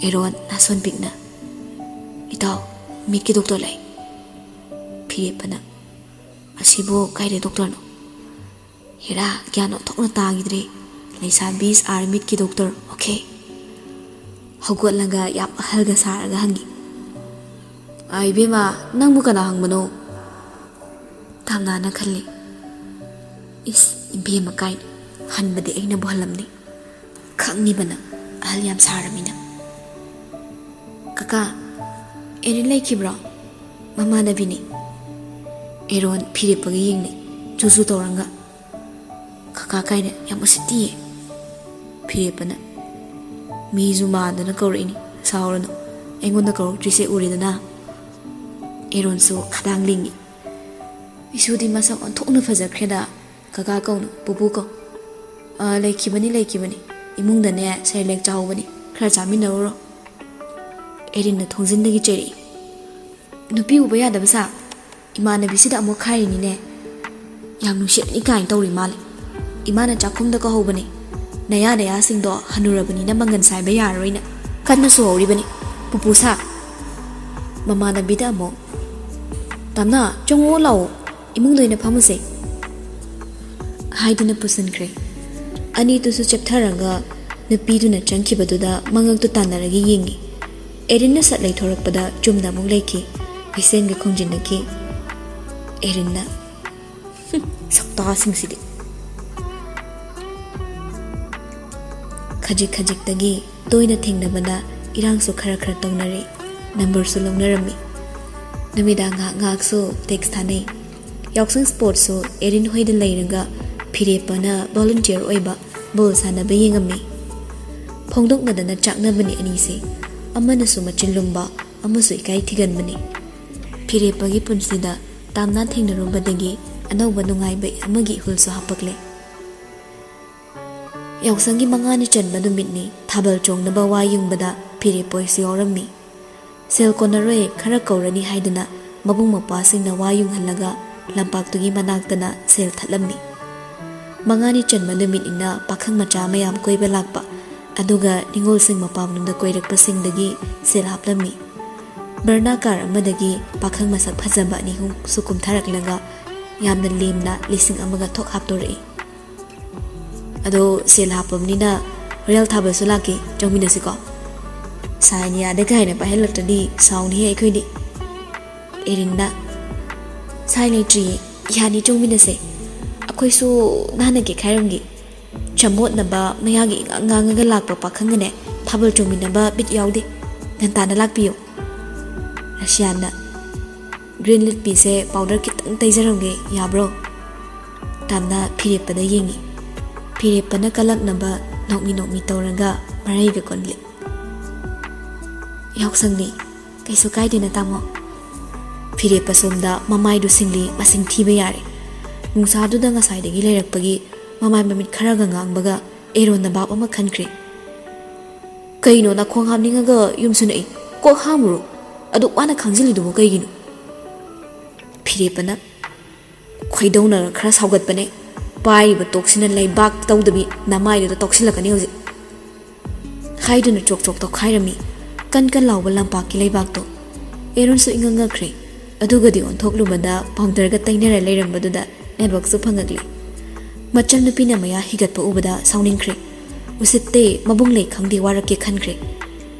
ꯑꯦꯔꯣꯟ ꯅꯥꯁꯣꯟ ꯄꯤꯛꯅ, "ꯏꯇꯥꯎ, ꯃꯤꯠꯀꯤ ꯗꯣꯛꯇꯔ ꯂꯩ꯫" ꯐꯤꯔꯦꯞꯄꯅ, "ꯑꯁꯤꯕꯨ ꯀꯥꯏꯗꯩ ꯗꯣꯛꯇꯔꯅꯣ?" ꯍꯦꯔꯥ, ꯒ꯭ꯌꯥꯟ ꯑꯣꯟꯊꯣꯛꯅ ꯇꯥꯈꯤꯗ꯭ꯔꯦ꯫ "ꯂꯩꯁꯥꯕꯤꯁ ꯑꯥꯔ ꯃꯤꯠꯀꯤ ꯗꯣꯛꯇꯔ, ꯑꯣꯀꯦ?" ꯍꯧꯒꯠꯂꯒ ꯌꯥꯝ ꯑꯍꯜꯒ ꯁꯥꯔꯒ ꯍꯪꯉꯤ꯫ "ꯑꯥ, ꯏꯕꯦꯝꯃ, ꯅꯪꯕꯨ ꯀꯅꯥ ꯍꯪꯕꯅꯣ?" ꯇꯥꯝꯅꯥꯅ ꯈꯜꯂꯤ꯫ "ꯏꯁ, ꯏꯕꯦꯝꯃ ꯀꯥꯏꯅ, ꯍꯟꯕꯗꯤ ꯑꯩꯅꯕꯨ ꯍꯜꯂꯝꯅꯤ꯫ ꯈꯪꯅꯤꯕ ꯅꯪ, ꯑꯍꯜ ꯌꯥꯝ ꯁꯥꯔꯃꯤꯅ꯫" "ꯀꯀꯥ, ꯑꯦꯔꯤꯟ ꯂꯩꯈꯤꯕ꯭ꯔꯣ?" "ꯃꯃꯥꯟꯅꯕꯤꯅꯤ꯫" ꯑꯦꯔꯣꯟ ꯐꯤꯔꯦꯞꯄꯒ ꯌꯦꯡꯅꯩ, ꯆꯨ ꯆꯨ ꯇꯧꯔꯒ꯫ "ꯀꯀꯥ ꯀꯥꯏꯅ ꯌꯥꯝ ꯎꯁꯤꯠꯇꯤꯌꯦ꯫" ꯐꯤꯔꯦꯞꯄꯅ, "ꯃꯤꯁꯨ ꯃꯥꯟꯗꯅ ꯀꯧꯔꯛꯏꯅꯤ, ꯁꯥꯎꯔꯅꯨ꯫ ꯑꯩꯉꯣꯟꯗ ꯀꯧꯔꯛꯇ꯭ꯔꯤꯁꯦ ꯎꯔꯦꯗꯅ꯫" ꯑꯦꯔꯣꯟꯁꯨ ꯈꯗꯥꯡ ꯂꯤꯡꯉꯤ꯫ "ꯏꯁꯨꯗꯤ ꯃꯁꯛ ꯑꯣꯟꯊꯣꯛꯅ ꯐꯖꯈ꯭ꯔꯦꯗ꯫ ꯀꯀꯥ ꯀꯧꯅꯨ, ꯄꯨꯄꯨ ꯀꯧ꯫" "ꯑ, ꯂꯩꯈꯤꯕꯅꯤ, ꯂꯩꯈꯤꯕꯅꯤ꯫ ꯏꯃꯨꯡꯗꯅꯦ ꯁꯦꯔꯦꯂꯦꯛ ꯆꯥꯍꯧꯕꯅꯤ꯫ ꯈꯔ ꯆꯥꯃꯤꯟꯅꯔꯨꯔꯣ꯫" ꯑꯦꯔꯤꯟꯅ ꯊꯣꯡꯖꯤꯟꯗꯒꯤ ꯆꯩꯔꯛꯏ꯫ "ꯅꯨꯄꯤ ꯎꯕ ꯌꯥꯗꯕ ꯁꯥ꯫ ꯏꯃꯥꯟꯅꯕꯤꯁꯤꯗ ꯑꯃꯨꯛ ꯈꯥꯏꯔꯤꯅꯤꯅꯦ꯫ ꯌꯥꯝ ꯅꯨꯡꯁꯤꯠꯅꯤ ꯀꯥꯏꯅ ꯇꯧꯔꯤ ꯃꯥꯜꯂꯦ꯫ ꯏꯃꯥꯅ ꯆꯥꯛꯈꯨꯝꯗ ꯀꯧꯍꯧꯕꯅꯦ꯫ ꯅꯌꯥ ꯅꯌꯥꯁꯤꯡꯗꯣ ꯍꯅꯨꯔꯕꯅꯤꯅ ꯃꯪꯒꯟ ꯁꯥꯏꯕ ꯌꯥꯔꯔꯣꯏꯅ ꯀꯟꯅ ꯁꯨꯍꯧꯔꯤꯕꯅꯤ꯫ ꯄꯨꯄꯨ ꯁꯥ꯫" ꯃꯃꯥꯟꯅꯕꯤꯗ ꯑꯃꯨꯛ, "ꯇꯥꯝꯅꯥ, ꯆꯪꯉꯛꯑꯣ ꯂꯥꯛꯑꯣ꯫ ꯏꯃꯨꯡꯗ ꯑꯣꯏꯅ ꯐꯝꯃꯨꯁꯦ꯫" ꯍꯥꯏꯗꯨꯅ ꯄꯨꯁꯤꯟꯈ꯭ꯔꯦ꯫ ꯑꯅꯤꯗꯨꯁꯨ ꯆꯦꯞꯊꯔꯒ ꯅꯨꯄꯤꯗꯨꯅ ꯆꯪꯈꯤꯕꯗꯨꯗ ꯃꯉꯛꯇꯨ ꯇꯥꯟꯅꯔꯒ ꯌꯦꯡꯉꯤ꯫ ꯑꯦꯔꯤꯟꯅ ꯁꯠ ꯂꯩꯊꯣꯔꯛꯄꯗ ꯆꯨꯝꯅ ꯑꯃꯨꯛ ꯂꯩꯈꯤ꯫ ꯍꯨꯏꯁꯦꯟꯒ ꯈꯣꯡꯖꯤꯟꯅꯈꯤ꯫ ꯑꯦꯔꯤꯟꯅ, "ꯍꯨꯝ, ꯁꯛꯇꯥꯁꯤꯡꯁꯤꯗꯤ!" ꯈꯖꯤꯛ ꯈꯖꯤꯛꯇꯒꯤ ꯇꯣꯏꯅ ꯊꯦꯡꯅꯕꯅ ꯏꯔꯥꯡꯁꯨ ꯈꯔ ꯈꯔ ꯇꯧꯅꯔꯦ꯫ ꯅꯝꯕꯔꯁꯨ ꯂꯧꯅꯔꯝꯃꯤ꯫ ꯅꯨꯃꯤꯗꯥꯡ ꯉꯥꯏꯍꯥꯛ ꯉꯥꯏꯍꯥꯛꯁꯨ ꯇꯦꯛꯁ ꯊꯥꯅꯩ꯫ ꯌꯥꯎꯁꯪ ꯁ꯭ꯄꯣꯔꯠꯁꯨ ꯑꯦꯔꯤꯟ ꯍꯣꯏꯗ ꯂꯩꯔꯒ ꯐꯤꯔꯦꯞꯄꯅ ꯚꯣꯂꯨꯟꯇꯤꯌꯔ ꯑꯣꯏꯕ ꯕꯣꯜ ꯁꯥꯟꯅꯕ ꯌꯦꯡꯉꯝꯃꯤ꯫ ꯐꯣꯡꯗꯣꯛꯅꯗꯅ ꯆꯥꯛꯅꯕꯅꯤ ꯑꯅꯤꯁꯦ꯫ ꯑꯃꯅꯁꯨ ꯃꯆꯤꯟ ꯂꯨꯝꯕ, ꯑꯃꯁꯨ ꯏꯀꯥꯏ ꯊꯤꯒꯟꯕꯅꯤ꯫ ꯐꯤꯔꯦꯞꯄꯒꯤ ꯄꯨꯟꯁꯤꯗ ꯇꯥꯝꯅꯥ ꯊꯦꯡꯅꯔꯨꯕꯗꯒꯤ ꯑꯅꯧꯕ ꯅꯨꯡꯉꯥꯏꯕ ꯑꯃꯒꯤ ꯏꯍꯨꯜꯁꯨ ꯍꯥꯞꯄꯛꯂꯦ꯫ ꯌꯥꯎꯁꯪꯒꯤ ꯃꯉꯥꯅꯤ ꯆꯟꯕ ꯅꯨꯃꯤꯠꯅꯤ꯫ ꯊꯥꯕꯜ ꯆꯣꯡꯅꯕ ꯋꯥ ꯌꯨꯡꯕꯗ ꯐꯤꯔꯦꯞꯄ ꯍꯣꯏꯁꯨ ꯌꯥꯎꯔꯝꯃꯤ꯫ ꯁꯦꯜ ꯀꯣꯟꯅꯔꯣꯏ, ꯈꯔ ꯀꯧꯔꯅꯤ ꯍꯥꯏꯗꯨꯅ ꯃꯕꯨꯡ ꯃꯧꯄ꯭ꯋꯥꯁꯤꯡꯅ ꯋꯥ ꯌꯨꯡꯍꯜꯂꯒ ꯂꯝꯄꯥꯛꯇꯨꯒꯤ ꯃꯅꯥꯛꯇꯅ ꯁꯦꯜ ꯊꯠꯂꯝꯃꯤ꯫ ꯃꯉꯥꯅꯤ ꯆꯟꯕ ꯅꯨꯃꯤꯠꯅꯤꯅ ꯄꯥꯈꯪ ꯃꯆꯥ ꯃꯌꯥꯝ ꯀꯣꯏꯕ ꯂꯥꯛꯄ, ꯑꯗꯨꯒ ꯅꯤꯉꯣꯜꯁꯤꯡ ꯃꯄꯥꯟꯂꯣꯝꯗ ꯀꯣꯏꯔꯛꯄꯁꯤꯡꯗꯒꯤ ꯁꯦꯜ ꯍꯥꯞꯂꯝꯃꯤ꯫ ꯕꯔꯅꯥ ꯀꯥꯔ ꯑꯃꯗꯒꯤ ꯄꯥꯈꯪ ꯃꯁꯛ ꯐꯖꯕ ꯑꯅꯤ ꯑꯍꯨꯝꯁꯨ ꯀꯨꯝꯊꯔꯛꯂꯒ ꯌꯥꯝꯅ ꯂꯦꯝꯅ ꯂꯤꯁꯤꯡ ꯑꯃꯒ ꯊꯣꯛ ꯍꯥꯞꯇꯣꯔꯛꯏ꯫ "ꯑꯗꯣ ꯁꯦꯜ ꯍꯥꯞꯄꯕꯅꯤꯅ ꯍꯣꯔꯦꯜ ꯊꯥꯕꯜꯁꯨ ꯂꯥꯛꯀꯦ, ꯆꯪꯃꯤꯟꯅꯁꯤꯀꯣ꯫ ꯁꯥꯏꯅ ꯌꯥꯗꯦ ꯀꯥꯏꯅ ꯄꯥꯏꯍꯜꯂꯛꯇ꯭ꯔꯗꯤ ꯁꯥꯎꯅꯤꯍꯦ ꯑꯩꯈꯣꯏꯗꯤ꯫" ꯑꯦꯔꯤꯟꯅ, "ꯁꯥꯏ ꯂꯩꯇ꯭ꯔꯤꯌꯦ, ꯌꯥꯅꯤ, ꯆꯪꯃꯤꯟꯅꯁꯦ꯫ ꯑꯩꯈꯣꯏꯁꯨ ꯅꯥꯟꯅ ꯀꯦꯛ ꯈꯥꯏꯔꯝꯒꯦ꯫ ꯆꯃꯣꯠꯅꯕ ꯃꯌꯥꯒꯤ ꯏꯉꯥꯡ ꯉꯥꯡꯉꯒ ꯂꯥꯛꯄ ꯄꯥꯈꯪꯒꯅꯦ ꯊꯥꯕꯜ ꯆꯣꯡꯃꯤꯟꯅꯕ ꯕꯤꯠ ꯌꯥꯎꯗꯦ꯫ ꯉꯟꯇꯥꯅ ꯂꯥꯛꯄꯤꯌꯨ꯫" ꯔꯁꯤꯌꯥꯟꯅ, "ꯒ꯭ꯔꯤꯟ ꯂꯤꯠꯄꯤꯁꯦ ꯄꯥꯎꯗꯔ ꯈꯤꯇꯪ ꯇꯩꯖꯔꯝꯒꯦ, ꯌꯥꯕ꯭ꯔꯣ?" ꯇꯥꯝꯅ ꯐꯤꯔꯦꯞꯄꯗ ꯌꯦꯡꯉꯤ꯫ ꯐꯤꯔꯦꯞꯄꯅ ꯀꯂꯛꯅꯕ ꯅꯣꯛꯃꯤ ꯅꯣꯛꯃꯤ ꯇꯧꯔꯒ ꯃꯔꯩꯒ ꯀꯣꯟꯂꯤ꯫ "ꯌꯥꯎꯁꯪꯅꯤ, ꯀꯩꯁꯨ ꯀꯥꯏꯗꯦꯅ ꯇꯥꯃꯣ꯫" ꯐꯤꯔꯦꯞꯄ ꯁꯣꯝꯗ ꯃꯃꯥꯏꯗꯨ ꯁꯤꯡꯂꯤ, ꯃꯁꯤꯡ ꯊꯤꯕ ꯌꯥꯔꯦ꯫ ꯅꯨꯡꯁꯥꯗꯨꯗ ꯉꯁꯥꯏꯗꯒꯤ ꯂꯩꯔꯛꯄꯒꯤ ꯃꯃꯥꯏ ꯃꯃꯤꯠ ꯈꯔꯒ ꯉꯥꯡꯕꯒ ꯑꯦꯔꯣꯟꯅ ꯚꯥꯞ ꯑꯃ ꯈꯟꯈ꯭ꯔꯦ꯫ "ꯀꯩꯅꯣ ꯅꯈꯣꯡ ꯍꯥꯝꯅꯤꯡꯉꯒ ꯌꯨꯝꯁꯨ ꯅꯛꯏ? ꯀꯣꯛ ꯍꯥꯝꯃꯨꯔꯣ꯫ ꯑꯗꯨꯛ ꯋꯥꯅ ꯈꯥꯡꯖꯤꯜꯂꯤꯗꯨꯕꯨ ꯀꯩꯒꯤꯅꯣ?" ꯐꯤꯔꯦꯞꯄꯅ ꯈꯣꯏꯗꯧꯅ ꯈꯔ ꯁꯥꯎꯒꯠꯄꯅꯦ꯫ "ꯄꯥꯏꯔꯤꯕ ꯇꯣꯛꯁꯤꯅ ꯂꯩꯕꯥꯛ ꯇꯧꯗꯕꯤ ꯅꯃꯥꯏꯗꯨꯗ ꯇꯣꯛꯁꯤꯜꯂꯛꯀꯅꯤ ꯍꯧꯖꯤꯛ꯫" ꯍꯥꯏꯗꯨꯅ ꯆꯣꯛ ꯆꯣꯛ ꯇꯧꯈꯥꯏꯔꯝꯃꯤ ꯀꯟ ꯀꯟ ꯂꯥꯎꯕ ꯂꯝꯄꯥꯛꯀꯤ ꯂꯩꯕꯥꯛꯇꯣ꯫ ꯑꯦꯔꯣꯟꯁꯨ ꯏꯉꯛ ꯉꯛꯈ꯭ꯔꯦ꯫ ꯑꯗꯨꯒꯗꯤ ꯑꯣꯟꯊꯣꯛꯂꯨꯕꯗ ꯄꯥꯎꯗꯔꯒ ꯇꯩꯅꯔ ꯂꯩꯔꯝꯕꯗꯨꯗ ꯅꯦꯠꯋꯥꯛꯁꯨ ꯐꯪꯉꯛꯂꯦ꯫ ꯃꯆꯟꯅꯨꯄꯤꯅ ꯃꯌꯥ ꯍꯤꯒꯠꯄ ꯎꯕꯗ ꯁꯥꯎꯅꯤꯡꯈ꯭ꯔꯦ꯫ "ꯎꯁꯤꯠꯇꯦ, ꯃꯕꯨꯡ ꯂꯩ ꯈꯪꯗꯦ, ꯋꯥꯔꯛꯀꯦ ꯈꯟꯈ꯭ꯔꯦ꯫"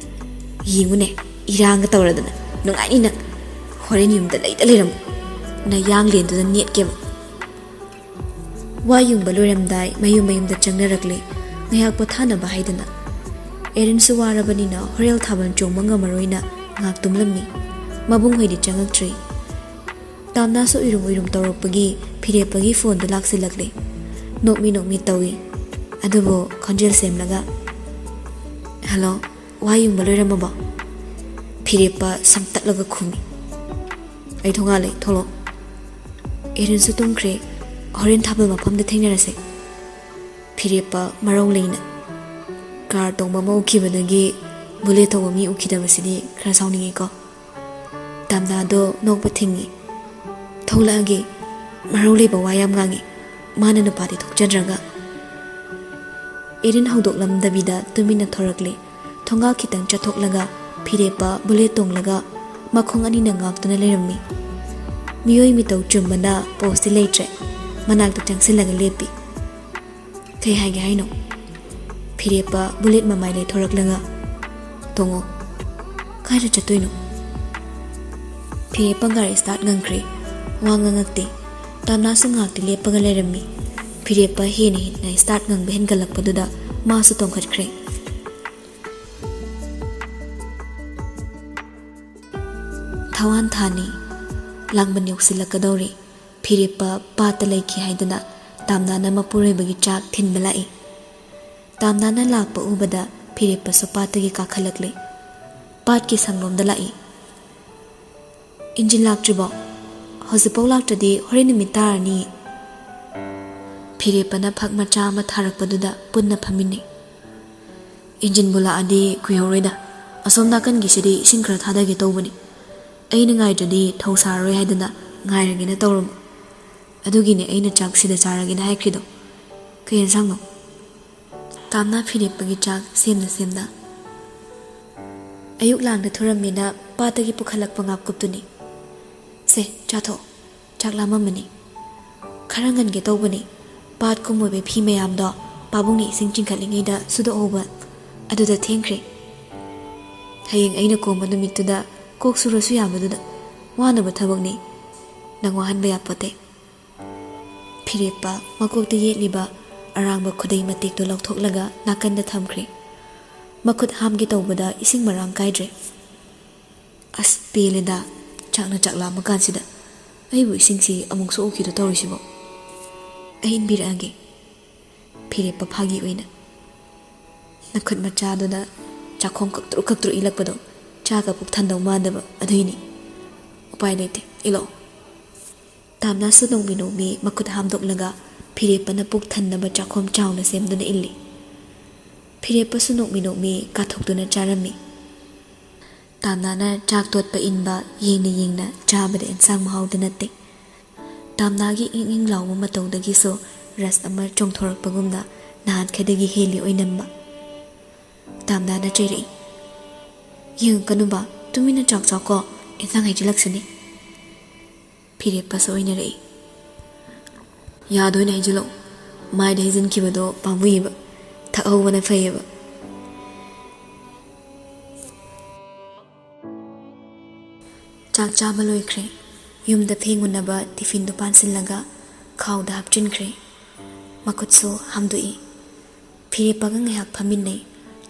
ꯌꯦꯡꯉꯨꯅꯦ, ꯏꯔꯥꯡꯒ ꯇꯧꯔꯗꯅ꯫ ꯅꯨꯡꯉꯥꯏꯅꯤ ꯅꯪ꯫ ꯍꯣꯔꯦꯟ ꯌꯨꯝꯗ ꯂꯩꯇ ꯂꯩꯔꯝꯃꯨ꯫ ꯅꯌꯥꯡꯂꯦꯟꯗꯨꯗ ꯅꯦꯠꯀꯦꯕ꯫ ꯋꯥ ꯌꯨꯡꯕ ꯂꯣꯏꯔꯝꯗꯥꯏ ꯃꯌꯨꯝ ꯃꯌꯨꯝꯗ ꯆꯪꯅꯔꯛꯂꯦ, ꯉꯥꯏꯍꯥꯛ ꯄꯣꯊꯥꯅꯕ ꯍꯥꯏꯗꯅ꯫ ꯑꯦꯔꯤꯟꯁꯨ ꯋꯥꯔꯕꯅꯤꯅ ꯍꯣꯔꯦꯜ ꯊꯥꯕꯜ ꯆꯣꯡꯕ ꯉꯝꯃꯔꯣꯏꯅ ꯉꯥꯏꯍꯥꯛ ꯇꯨꯝꯂꯝꯃꯤ꯫ ꯃꯕꯨꯡꯍꯣꯏꯗꯤ ꯆꯪꯉꯛꯇ꯭ꯔꯤ꯫ ꯇꯥꯝꯅꯥꯁꯨ ꯎꯏꯔꯨꯝ ꯎꯏꯔꯨꯝ ꯇꯧꯔꯛꯄꯒꯤ ꯐꯤꯔꯦꯞꯄꯒꯤ ꯐꯣꯟꯗꯨ ꯂꯥꯛꯁꯤꯜꯂꯛꯂꯦ꯫ ꯅꯣꯛꯃꯤ ꯅꯣꯛꯃꯤ ꯇꯧꯏ꯫ ꯑꯗꯨꯕꯨ ꯈꯣꯟꯖꯦꯜ ꯁꯦꯝꯂꯒ, "ꯍꯜꯂꯣ, ꯋꯥ ꯌꯨꯡꯕ ꯂꯣꯏꯔꯝꯃꯕꯣ?" ꯐꯤꯔꯦꯞꯄ ꯁꯝꯇꯠꯂꯒ ꯈꯨꯝꯃꯤ꯫ "ꯑꯩ ꯊꯣꯡꯒꯥꯜꯂꯦ, ꯊꯣꯛꯂꯛꯑꯣ꯫ ꯑꯦꯔꯤꯟꯁꯨ ꯇꯨꯝꯈ꯭ꯔꯦ, ꯍꯣꯔꯦꯟ ꯊꯥꯕꯜ ꯃꯐꯝꯗ ꯊꯦꯡꯅꯔꯁꯦ꯫" ꯐꯤꯔꯦꯞꯄ ꯃꯔꯧ ꯂꯩꯅ, "ꯀꯥꯔ ꯇꯣꯡꯕ ꯑꯃ ꯎꯈꯤꯕꯗꯒꯤ ꯕꯨꯂꯦꯠ ꯇꯣꯡꯕ ꯃꯤ ꯎꯈꯤꯗꯕꯁꯤꯗꯤ ꯈꯔ ꯁꯥꯎꯅꯤꯡꯉꯤꯀꯣ꯫" ꯇꯥꯝꯅꯥꯗꯣ ꯅꯣꯛꯄ ꯊꯤꯡꯉꯤ꯫ "ꯊꯣꯛꯂꯛꯑꯒꯦ, ꯃꯔꯧ ꯂꯩꯕ ꯋꯥ ꯌꯥꯝ ꯉꯥꯡꯉꯤ, ꯃꯥꯅ ꯅꯨꯄꯥꯗꯤ ꯊꯣꯛꯆꯗ꯭ꯔꯒ꯫" ꯑꯦꯔꯤꯟ ꯍꯧꯗꯣꯛꯂꯝꯗꯕꯤꯗ ꯇꯨꯃꯤꯟꯅ ꯊꯣꯔꯛꯂꯦ꯫ ꯊꯣꯡꯒꯥꯜ ꯈꯤꯇꯪ ꯆꯠꯊꯣꯛꯂꯒ ꯐꯤꯔꯦꯞꯄ ꯕꯨꯂꯦꯠ ꯇꯣꯡꯂꯒ ꯃꯈꯣꯡ ꯑꯅꯤꯅ ꯉꯥꯛꯇꯨꯅ ꯂꯩꯔꯝꯃꯤ꯫ ꯃꯤꯑꯣꯏ ꯃꯤꯇꯧ ꯆꯨꯝꯕꯅ ꯄꯣꯁꯇꯤ ꯂꯩꯇ꯭ꯔꯦ, ꯃꯅꯥꯛꯇ ꯆꯪꯁꯤꯜꯂꯒ ꯂꯦꯞꯄꯤ꯫ "ꯀꯩ ꯍꯥꯏꯒꯦ ꯍꯥꯏꯅꯣ?" ꯐꯤꯔꯦꯞꯄ ꯕꯨꯂꯦꯠ ꯃꯃꯥꯏ ꯂꯩꯊꯣꯔꯛꯂꯒ, "ꯇꯣꯡꯉꯣ꯫" "ꯀꯥꯏꯗ ꯆꯠꯇꯣꯏꯅꯣ?" ꯐꯤꯔꯦꯞꯄ ꯒꯥꯔꯤ ꯁ꯭ꯇꯥꯔꯠ ꯉꯪꯈ꯭ꯔꯦ꯫ ꯋꯥ ꯉꯥꯡꯉꯛꯇꯦ꯫ ꯇꯥꯝꯅꯥꯁꯨ ꯉꯥꯏꯍꯥꯛꯇꯤ ꯂꯦꯞꯄꯒ ꯂꯩꯔꯝꯃꯤ꯫ ꯐꯤꯔꯦꯞꯄ ꯍꯦꯟꯅ ꯍꯦꯟꯅ ꯁ꯭ꯇꯥꯔꯠ ꯉꯪꯕ ꯍꯦꯟꯒꯠꯂꯛꯄꯗꯨꯗ ꯃꯥꯁꯨ ꯇꯣꯡꯈꯠꯈ꯭ꯔꯦ꯫ ꯊꯋꯥꯟ ꯊꯥꯅꯤ꯫ ꯂꯥꯡꯕꯟ ꯌꯧꯁꯤꯜꯂꯛꯀꯗꯧꯔꯦ꯫ ꯐꯤꯔꯦꯞꯄ ꯄꯥꯠꯇ ꯂꯩꯈꯤ ꯍꯥꯏꯗꯨꯅ ꯇꯥꯝꯅꯥꯅ ꯃꯄꯨꯔꯣꯏꯕꯒꯤ ꯆꯥꯛ ꯊꯤꯟꯕ ꯂꯥꯛꯏ꯫ ꯇꯥꯝꯅꯥꯅ ꯂꯥꯛꯄ ꯎꯕꯗ ꯐꯤꯔꯦꯞꯄꯁꯨ ꯄꯥꯠꯇꯒꯤ ꯀꯥꯈꯠꯂꯛꯂꯦ꯫ ꯄꯥꯠꯀꯤ ꯁꯪꯂꯣꯝꯗ ꯂꯥꯛꯏ꯫ "ꯏꯟꯖꯤꯟ ꯂꯥꯛꯇ꯭ꯔꯤꯕꯣ? ꯍꯧꯖꯤꯛꯐꯥꯎ ꯂꯥꯛꯇ꯭ꯔꯗꯤ ꯍꯣꯔꯦꯟ ꯅꯨꯃꯤꯠ ꯇꯥꯔꯅꯤ꯫" ꯐꯤꯔꯦꯞꯄꯅ ꯐꯛ ꯃꯆꯥ ꯑꯃ ꯊꯥꯔꯛꯄꯗꯨꯗ ꯄꯨꯟꯅ ꯐꯝꯃꯤꯟꯅꯩ꯫ "ꯏꯟꯖꯤꯟꯕꯨ ꯂꯥꯛꯑꯗꯤ ꯀꯨꯏꯍꯧꯔꯣꯏꯗ꯫ ꯑꯁꯣꯝ ꯅꯥꯀꯟꯒꯤꯁꯤꯗꯤ ꯏꯁꯤꯡ ꯈꯔ ꯊꯥꯗꯒꯦ ꯇꯧꯕꯅꯤ꯫ ꯑꯩꯅ ꯉꯥꯏꯗ꯭ꯔꯗꯤ ꯊꯧ ꯁꯥꯔꯔꯣꯏ ꯍꯥꯏꯗꯅ ꯉꯥꯏꯔꯒꯦꯅ ꯇꯧꯔꯝꯕ꯫ ꯑꯗꯨꯒꯤꯅꯦ ꯑꯩꯅ ꯆꯥꯛ ꯁꯤꯗ ꯆꯥꯔꯒꯦꯅ ꯍꯥꯏꯈ꯭ꯔꯤꯗꯣ꯫ ꯀꯩ ꯌꯦꯟꯁꯥꯡꯅꯣ?" ꯇꯥꯝꯅꯥ ꯐꯤꯔꯦꯞꯄꯒꯤ ꯆꯥꯛ ꯁꯦꯝꯅ ꯁꯦꯝꯅ꯫ "ꯑꯌꯨꯛ ꯂꯥꯡꯗ ꯊꯨꯔꯝꯃꯦꯅ ꯄꯥꯠꯇꯒꯤ ꯄꯨꯈꯠꯂꯛꯄ ꯉꯥꯀꯨꯞꯇꯨꯅꯤ꯫ ꯁꯦ, ꯆꯥꯊꯣꯛꯑꯣ꯫ ꯆꯥꯛ ꯂꯥꯝꯃꯝꯃꯅꯤ꯫ ꯈꯔ ꯉꯟꯒꯦ ꯇꯧꯕꯅꯤ꯫ ꯄꯥꯠ ꯀꯨꯝꯃꯨꯕꯩ ꯐꯤ ꯃꯌꯥꯝꯗꯣ ꯄꯥꯕꯨꯡꯅ ꯏꯁꯤꯡ ꯆꯤꯡꯈꯠꯂꯤꯉꯩꯗ ꯁꯨꯗꯣꯛꯍꯧꯕ꯫ ꯑꯗꯨꯗ ꯊꯦꯡꯈ꯭ꯔꯦ꯫" ꯍꯌꯦꯡ ꯑꯩꯅ ꯀꯣꯝꯕ ꯅꯨꯃꯤꯠꯇꯨꯗ ꯀꯣꯛ ꯁꯨꯔꯁꯨ ꯌꯥꯕꯗꯨꯗ꯫ ꯋꯥꯅꯕ ꯊꯕꯛꯅꯤ, ꯅꯪ ꯋꯥꯍꯟꯕ ꯌꯥꯄꯣꯠꯇꯦ꯫ ꯐꯤꯔꯦꯞꯄ ꯃꯀꯣꯛꯇ ꯌꯦꯠꯂꯤꯕ ꯑꯔꯥꯡꯕ ꯈꯨꯗꯩ ꯃꯇꯦꯛꯇꯨ ꯂꯧꯊꯣꯛꯂꯒ ꯅꯥꯀꯟꯗ ꯊꯝꯈ꯭ꯔꯦ꯫ ꯃꯈꯨꯠ ꯍꯥꯝꯒꯦ ꯇꯧꯕꯗ ꯏꯁꯤꯡ ꯃꯔꯥꯡ ꯀꯥꯏꯗ꯭ꯔꯦ꯫ "ꯑꯁ, ꯄꯦꯜꯂꯦꯗ, ꯆꯥꯛꯅ ꯆꯥꯛ ꯂꯥꯝꯃ ꯀꯥꯟꯁꯤꯗ꯫ ꯑꯩꯕꯨ ꯏꯁꯤꯡꯁꯤ ꯑꯃꯨꯛ ꯁꯣꯛꯎꯈꯤꯗꯣ ꯇꯧꯔꯤꯁꯤꯕꯣ?" "ꯑꯩ ꯏꯟꯕꯤꯔꯛꯑꯒꯦ꯫" ꯐꯤꯔꯦꯞꯄ ꯐꯥꯒꯤ ꯑꯣꯏꯅ꯫ "ꯅꯈꯨꯠ ꯃꯆꯥꯗꯨꯅ ꯆꯥꯛꯈꯣꯝ ꯀꯛꯇ꯭ꯔꯨ ꯀꯛꯇ꯭ꯔꯨ ꯏꯜꯂꯛꯄꯗꯣ ꯆꯥꯒ ꯄꯨꯛ ꯊꯟꯗꯧ ꯃꯥꯟꯗꯕ ꯑꯗꯨꯏꯅꯤ꯫ ꯎꯄꯥꯏ ꯂꯩꯇꯦ, ꯏꯜꯂꯛꯑꯣ꯫" ꯇꯥꯝꯅꯥꯁꯨ ꯅꯣꯡꯃꯤ ꯅꯣꯡꯃꯤ ꯃꯈꯨꯠ ꯍꯥꯝꯗꯣꯛꯂꯒ ꯐꯤꯔꯦꯞꯄꯅ ꯄꯨꯛ ꯊꯟꯅꯕ ꯆꯥꯛꯈꯣꯝ ꯆꯥꯎꯅ ꯁꯦꯝꯗꯨꯅ ꯏꯜꯂꯤ꯫ ꯐꯤꯔꯦꯞꯄꯁꯨ ꯅꯣꯡꯃꯤ ꯅꯣꯡꯃꯤ ꯀꯥꯊꯣꯛꯇꯨꯅ ꯆꯥꯔꯝꯃꯤ꯫ ꯇꯥꯝꯅꯥꯅ ꯆꯥꯛ ꯇꯣꯠꯄ ꯏꯟꯕ ꯌꯦꯡꯅ ꯌꯦꯡꯅ ꯆꯥꯕꯗ ꯑꯦꯟꯁꯥꯡ ꯃꯍꯥꯎꯗ ꯅꯠꯇꯦ꯫ ꯇꯥꯝꯅꯥꯒꯤ ꯏꯪ ꯏꯪ ꯂꯥꯎꯕ ꯃꯇꯧꯗꯒꯤꯁꯨ ꯔꯁ ꯑꯃ ꯆꯣꯡꯊꯣꯔꯛꯄꯒꯨꯝꯅ ꯅꯍꯥꯟꯈꯩꯗꯒꯤ ꯍꯦꯜꯂꯤ ꯑꯣꯏꯅꯝꯕ꯫ ꯇꯥꯝꯅꯥꯅ ꯆꯩꯔꯛꯏ, "ꯌꯦꯡꯉꯛꯀꯅꯨꯕ, ꯇꯨꯃꯤꯟꯅ ꯆꯥꯛ ꯆꯥꯎꯀꯣ, ꯑꯦꯟꯁꯥꯡ ꯍꯩꯖꯤꯜꯂꯛꯁꯅꯤ꯫" ꯐꯤꯔꯦꯞꯄꯁꯨ ꯑꯣꯏꯅꯔꯛꯏ꯫ "ꯌꯥꯗꯣꯏꯅꯦ, ꯍꯩꯖꯤꯜꯂꯛꯑꯣ꯫ ꯃꯥꯏꯗ ꯍꯩꯖꯤꯟꯈꯤꯕꯗꯣ ꯄꯥꯝꯃꯨꯏꯌꯦꯕ, ꯊꯛꯍꯧꯕꯅ ꯐꯩꯌꯦꯕ꯫" ꯆꯥꯛ ꯆꯥꯕ ꯂꯣꯏꯈ꯭ꯔꯦ꯫ ꯌꯨꯝꯗ ꯐꯦꯡꯉꯨꯅꯕ ꯇꯤꯐꯤꯟꯗꯨ ꯄꯥꯟꯁꯤꯜꯂꯒ ꯈꯥꯎꯗ ꯍꯥꯞꯆꯤꯟꯈ꯭ꯔꯦ꯫ ꯃꯈꯨꯠꯁꯨ ꯍꯥꯝꯗꯣꯛꯏ꯫ ꯐꯤꯔꯦꯞꯄꯒ ꯉꯥꯏꯍꯥꯛ ꯐꯝꯃꯤꯟꯅꯩ꯫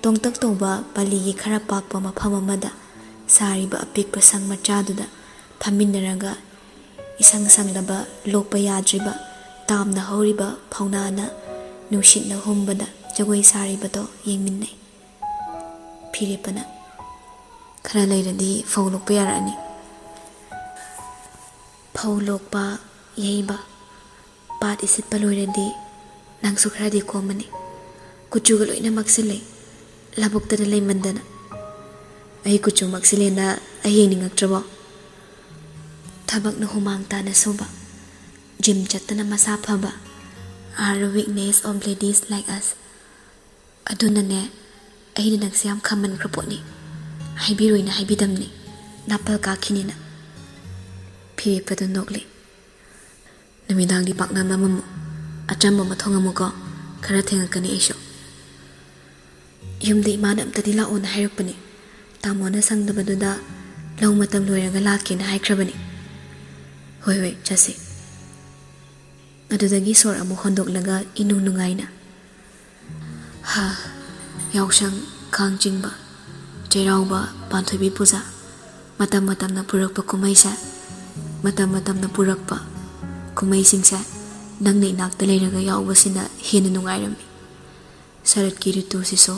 ꯇꯣꯡꯇꯛ ꯇꯧꯕ ꯄꯥꯂꯤꯒꯤ ꯈꯔ ꯄꯥꯛꯄ ꯃꯐꯝ ꯑꯃꯗ ꯁꯥꯔꯤꯕ ꯑꯄꯤꯛꯄ ꯁꯪ ꯃꯆꯥꯗꯨꯗ ꯐꯝꯃꯤꯟꯅꯔꯒ ꯏꯁꯪ ꯁꯪꯂꯕ, ꯂꯣꯛꯄ ꯌꯥꯗ꯭ꯔꯤꯕ, ꯇꯥꯝꯅ ꯍꯧꯔꯤꯕ ꯐꯧꯅꯥꯅ ꯅꯨꯡꯁꯤꯠꯅ ꯍꯨꯝꯕꯗ ꯖꯒꯣꯏ ꯁꯥꯔꯤꯕꯗꯣ ꯌꯦꯡꯃꯤꯟꯅꯩ꯫ ꯐꯤꯔꯦꯞꯄꯅ, "ꯈꯔ ꯂꯩꯔꯗꯤ ꯐꯧ ꯂꯣꯛꯄ ꯌꯥꯔꯛꯑꯅꯤ꯫" "ꯐꯧ ꯂꯣꯛꯄ, ꯌꯩꯕ, ꯄꯥꯠ ꯏꯁꯤꯠꯄ ꯂꯣꯏꯔꯗꯤ ꯅꯪꯁꯨ ꯈꯔꯗꯤ ꯀꯣꯝꯃꯅꯤ꯫ ꯀꯨꯆꯨꯒ ꯂꯣꯏꯅ ꯃꯛꯁꯤꯜꯂꯦ, ꯂꯧꯕꯨꯛꯇꯗ ꯂꯩꯃꯟꯗꯅ꯫" "ꯑꯩ ꯀꯨꯆꯨ ꯃꯛꯁꯤꯜꯂꯦꯅ ꯑꯩ ꯌꯦꯡꯅꯤꯡꯉꯛꯇ꯭ꯔꯕꯣ?" "ꯊꯕꯛꯅ ꯍꯨꯃꯥꯡ ꯇꯥꯅ ꯁꯨꯕ, ꯖꯤꯝ ꯆꯠꯇꯅ ꯃꯁꯥ ꯐꯕ are weakness of ladies like us꯫ ꯑꯗꯨꯅꯅꯦ, ꯑꯩꯅ ꯅꯪꯁꯦ ꯌꯥꯝ ꯈꯝꯃꯟꯈ꯭ꯔ ꯄꯣꯠꯅꯤ꯫ ꯍꯥꯏꯕꯤꯔꯣꯏꯅ ꯍꯥꯏꯕꯤꯗꯝꯅꯤ, ꯅꯥꯄꯜ ꯀꯥꯈꯤꯅꯤꯅ꯫" ꯐꯤꯔꯦꯞꯄꯗ ꯅꯣꯛꯂꯤ꯫ "ꯅꯨꯃꯤꯗꯥꯡꯗꯤ ꯄꯥꯛꯅꯝ ꯑꯃꯃꯨꯛ, ꯑꯆꯝꯕ ꯑꯃ ꯊꯣꯡꯉꯝꯃꯨꯀꯣ꯫ ꯈꯔ ꯊꯦꯡꯉꯛꯀꯅꯤ ꯑꯩꯁꯨ꯫ ꯌꯨꯝꯗ ꯏꯃꯥꯅ ꯑꯝꯇꯗꯤ ꯂꯥꯛꯑꯣꯅ ꯍꯥꯏꯔꯛꯄꯅꯤ꯫ ꯇꯥꯃꯣꯅ ꯁꯪꯗꯕꯗꯨꯗ ꯂꯧ ꯃꯇꯝ ꯂꯣꯏꯔꯒ ꯂꯥꯛꯀꯦꯅ ꯍꯥꯏꯈ꯭ꯔꯕꯅꯤ꯫ "ꯍꯣꯏ, ꯍꯣꯏ, ꯆꯠꯁꯤ꯫" ꯑꯗꯨꯗꯒꯤ ꯁꯣꯔ ꯑꯃꯨꯛ ꯍꯣꯟꯗꯣꯛꯂꯒ ꯏꯅꯨꯡ ꯅꯨꯡꯉꯥꯏꯅ꯫ ꯍꯥ, ꯌꯥꯎꯁꯪ, ꯀꯥꯡ ꯆꯤꯡꯕ, ꯆꯩꯔꯥꯎꯕ, ꯄꯥꯟꯊꯣꯏꯕꯤ ꯄꯨꯖꯥ, ꯃꯇꯝ ꯃꯇꯝꯅ ꯄꯨꯔꯛꯄ ꯀꯨꯝꯍꯩꯁꯦ, ꯃꯇꯝ ꯃꯇꯝꯅ ꯄꯨꯔꯛꯄ ꯀꯨꯝꯍꯩꯁꯤꯡꯁꯦ ꯅꯪꯅ ꯏꯅꯥꯛꯇ ꯂꯩꯔꯒ ꯌꯥꯎꯕꯁꯤꯅ ꯍꯦꯟꯅ ꯅꯨꯡꯉꯥꯏꯔꯝꯃꯤ꯫ ꯁꯔꯠꯀꯤ ꯔꯤꯇꯨꯁꯤꯁꯨ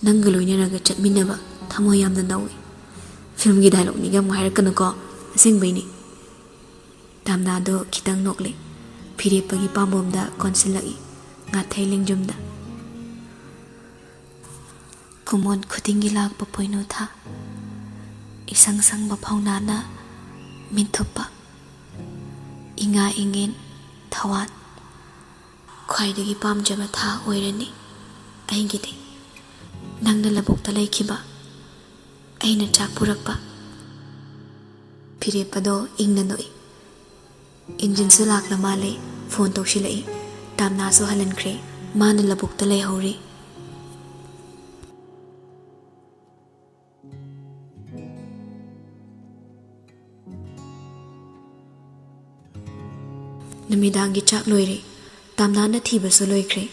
ꯅꯪꯒ ꯂꯣꯏꯅꯔꯒ ꯆꯠꯃꯤꯟꯅꯕ ꯊꯃꯣꯏ ꯌꯥꯝꯅ ꯅꯧꯏ꯫ ꯐꯤꯂꯝꯒꯤ ꯗꯥꯏꯂꯣꯛꯅꯤꯒ ꯑꯃꯨꯛ ꯍꯥꯏꯔꯛꯀꯅꯨꯀꯣ, ꯑꯁꯦꯡꯕꯩꯅꯤ꯫ ꯇꯥꯝꯅꯥꯗꯣ ꯈꯤꯇꯪ ꯅꯣꯛꯂꯦ꯫ ꯐꯤꯔꯦꯞꯄꯒꯤ ꯄꯥꯝꯕꯣꯝꯗ ꯀꯣꯟꯁꯤꯜꯂꯛꯏ, ꯉꯥꯊꯩ ꯂꯦꯡꯖꯨꯝꯗ꯫ ꯀꯨꯃꯣꯟ ꯈꯨꯗꯤꯡꯒꯤ ꯂꯥꯛꯄ ꯄꯣꯏꯅꯨ ꯊꯥ, ꯏꯁꯪ ꯁꯪꯕ ꯐꯥꯎꯅꯥꯅ ꯃꯤꯠꯊꯨꯞꯄ, ꯏꯉꯥ ꯏꯉꯦꯟ ꯊꯋꯥꯟ, ꯈ꯭ꯋꯥꯏꯗꯒꯤ ꯄꯥꯝꯖꯕ ꯊꯥ ꯑꯣꯏꯔꯅꯤ ꯑꯩꯒꯤꯗꯤ꯫ ꯅꯪꯅ ꯂꯧꯕꯨꯛꯇ ꯂꯩꯈꯤꯕ, ꯑꯩꯅ ꯆꯥꯛ ꯄꯨꯔꯛꯄ꯫ ꯐꯤꯔꯦꯞꯄꯗꯣ ꯏꯪꯅ ꯅꯣꯛꯏ꯫ ꯏꯟꯖꯤꯟꯁꯨ ꯂꯥꯛꯂ ꯃꯥꯜꯂꯦ, ꯐꯣꯟ ꯇꯧꯁꯤꯜꯂꯛꯏ꯫ ꯇꯥꯝꯅꯥꯁꯨ ꯍꯜꯍꯟꯈ꯭ꯔꯦ, ꯃꯥꯅ ꯂꯧꯕꯨꯛꯇ ꯂꯩꯍꯧꯔꯤ꯫ ꯅꯨꯃꯤꯗꯥꯡꯒꯤ ꯆꯥꯛ ꯂꯣꯏꯔꯦ꯫ ꯇꯥꯝꯅꯥꯅ ꯊꯤꯕꯁꯨ ꯂꯣꯏꯈ꯭ꯔꯦ꯫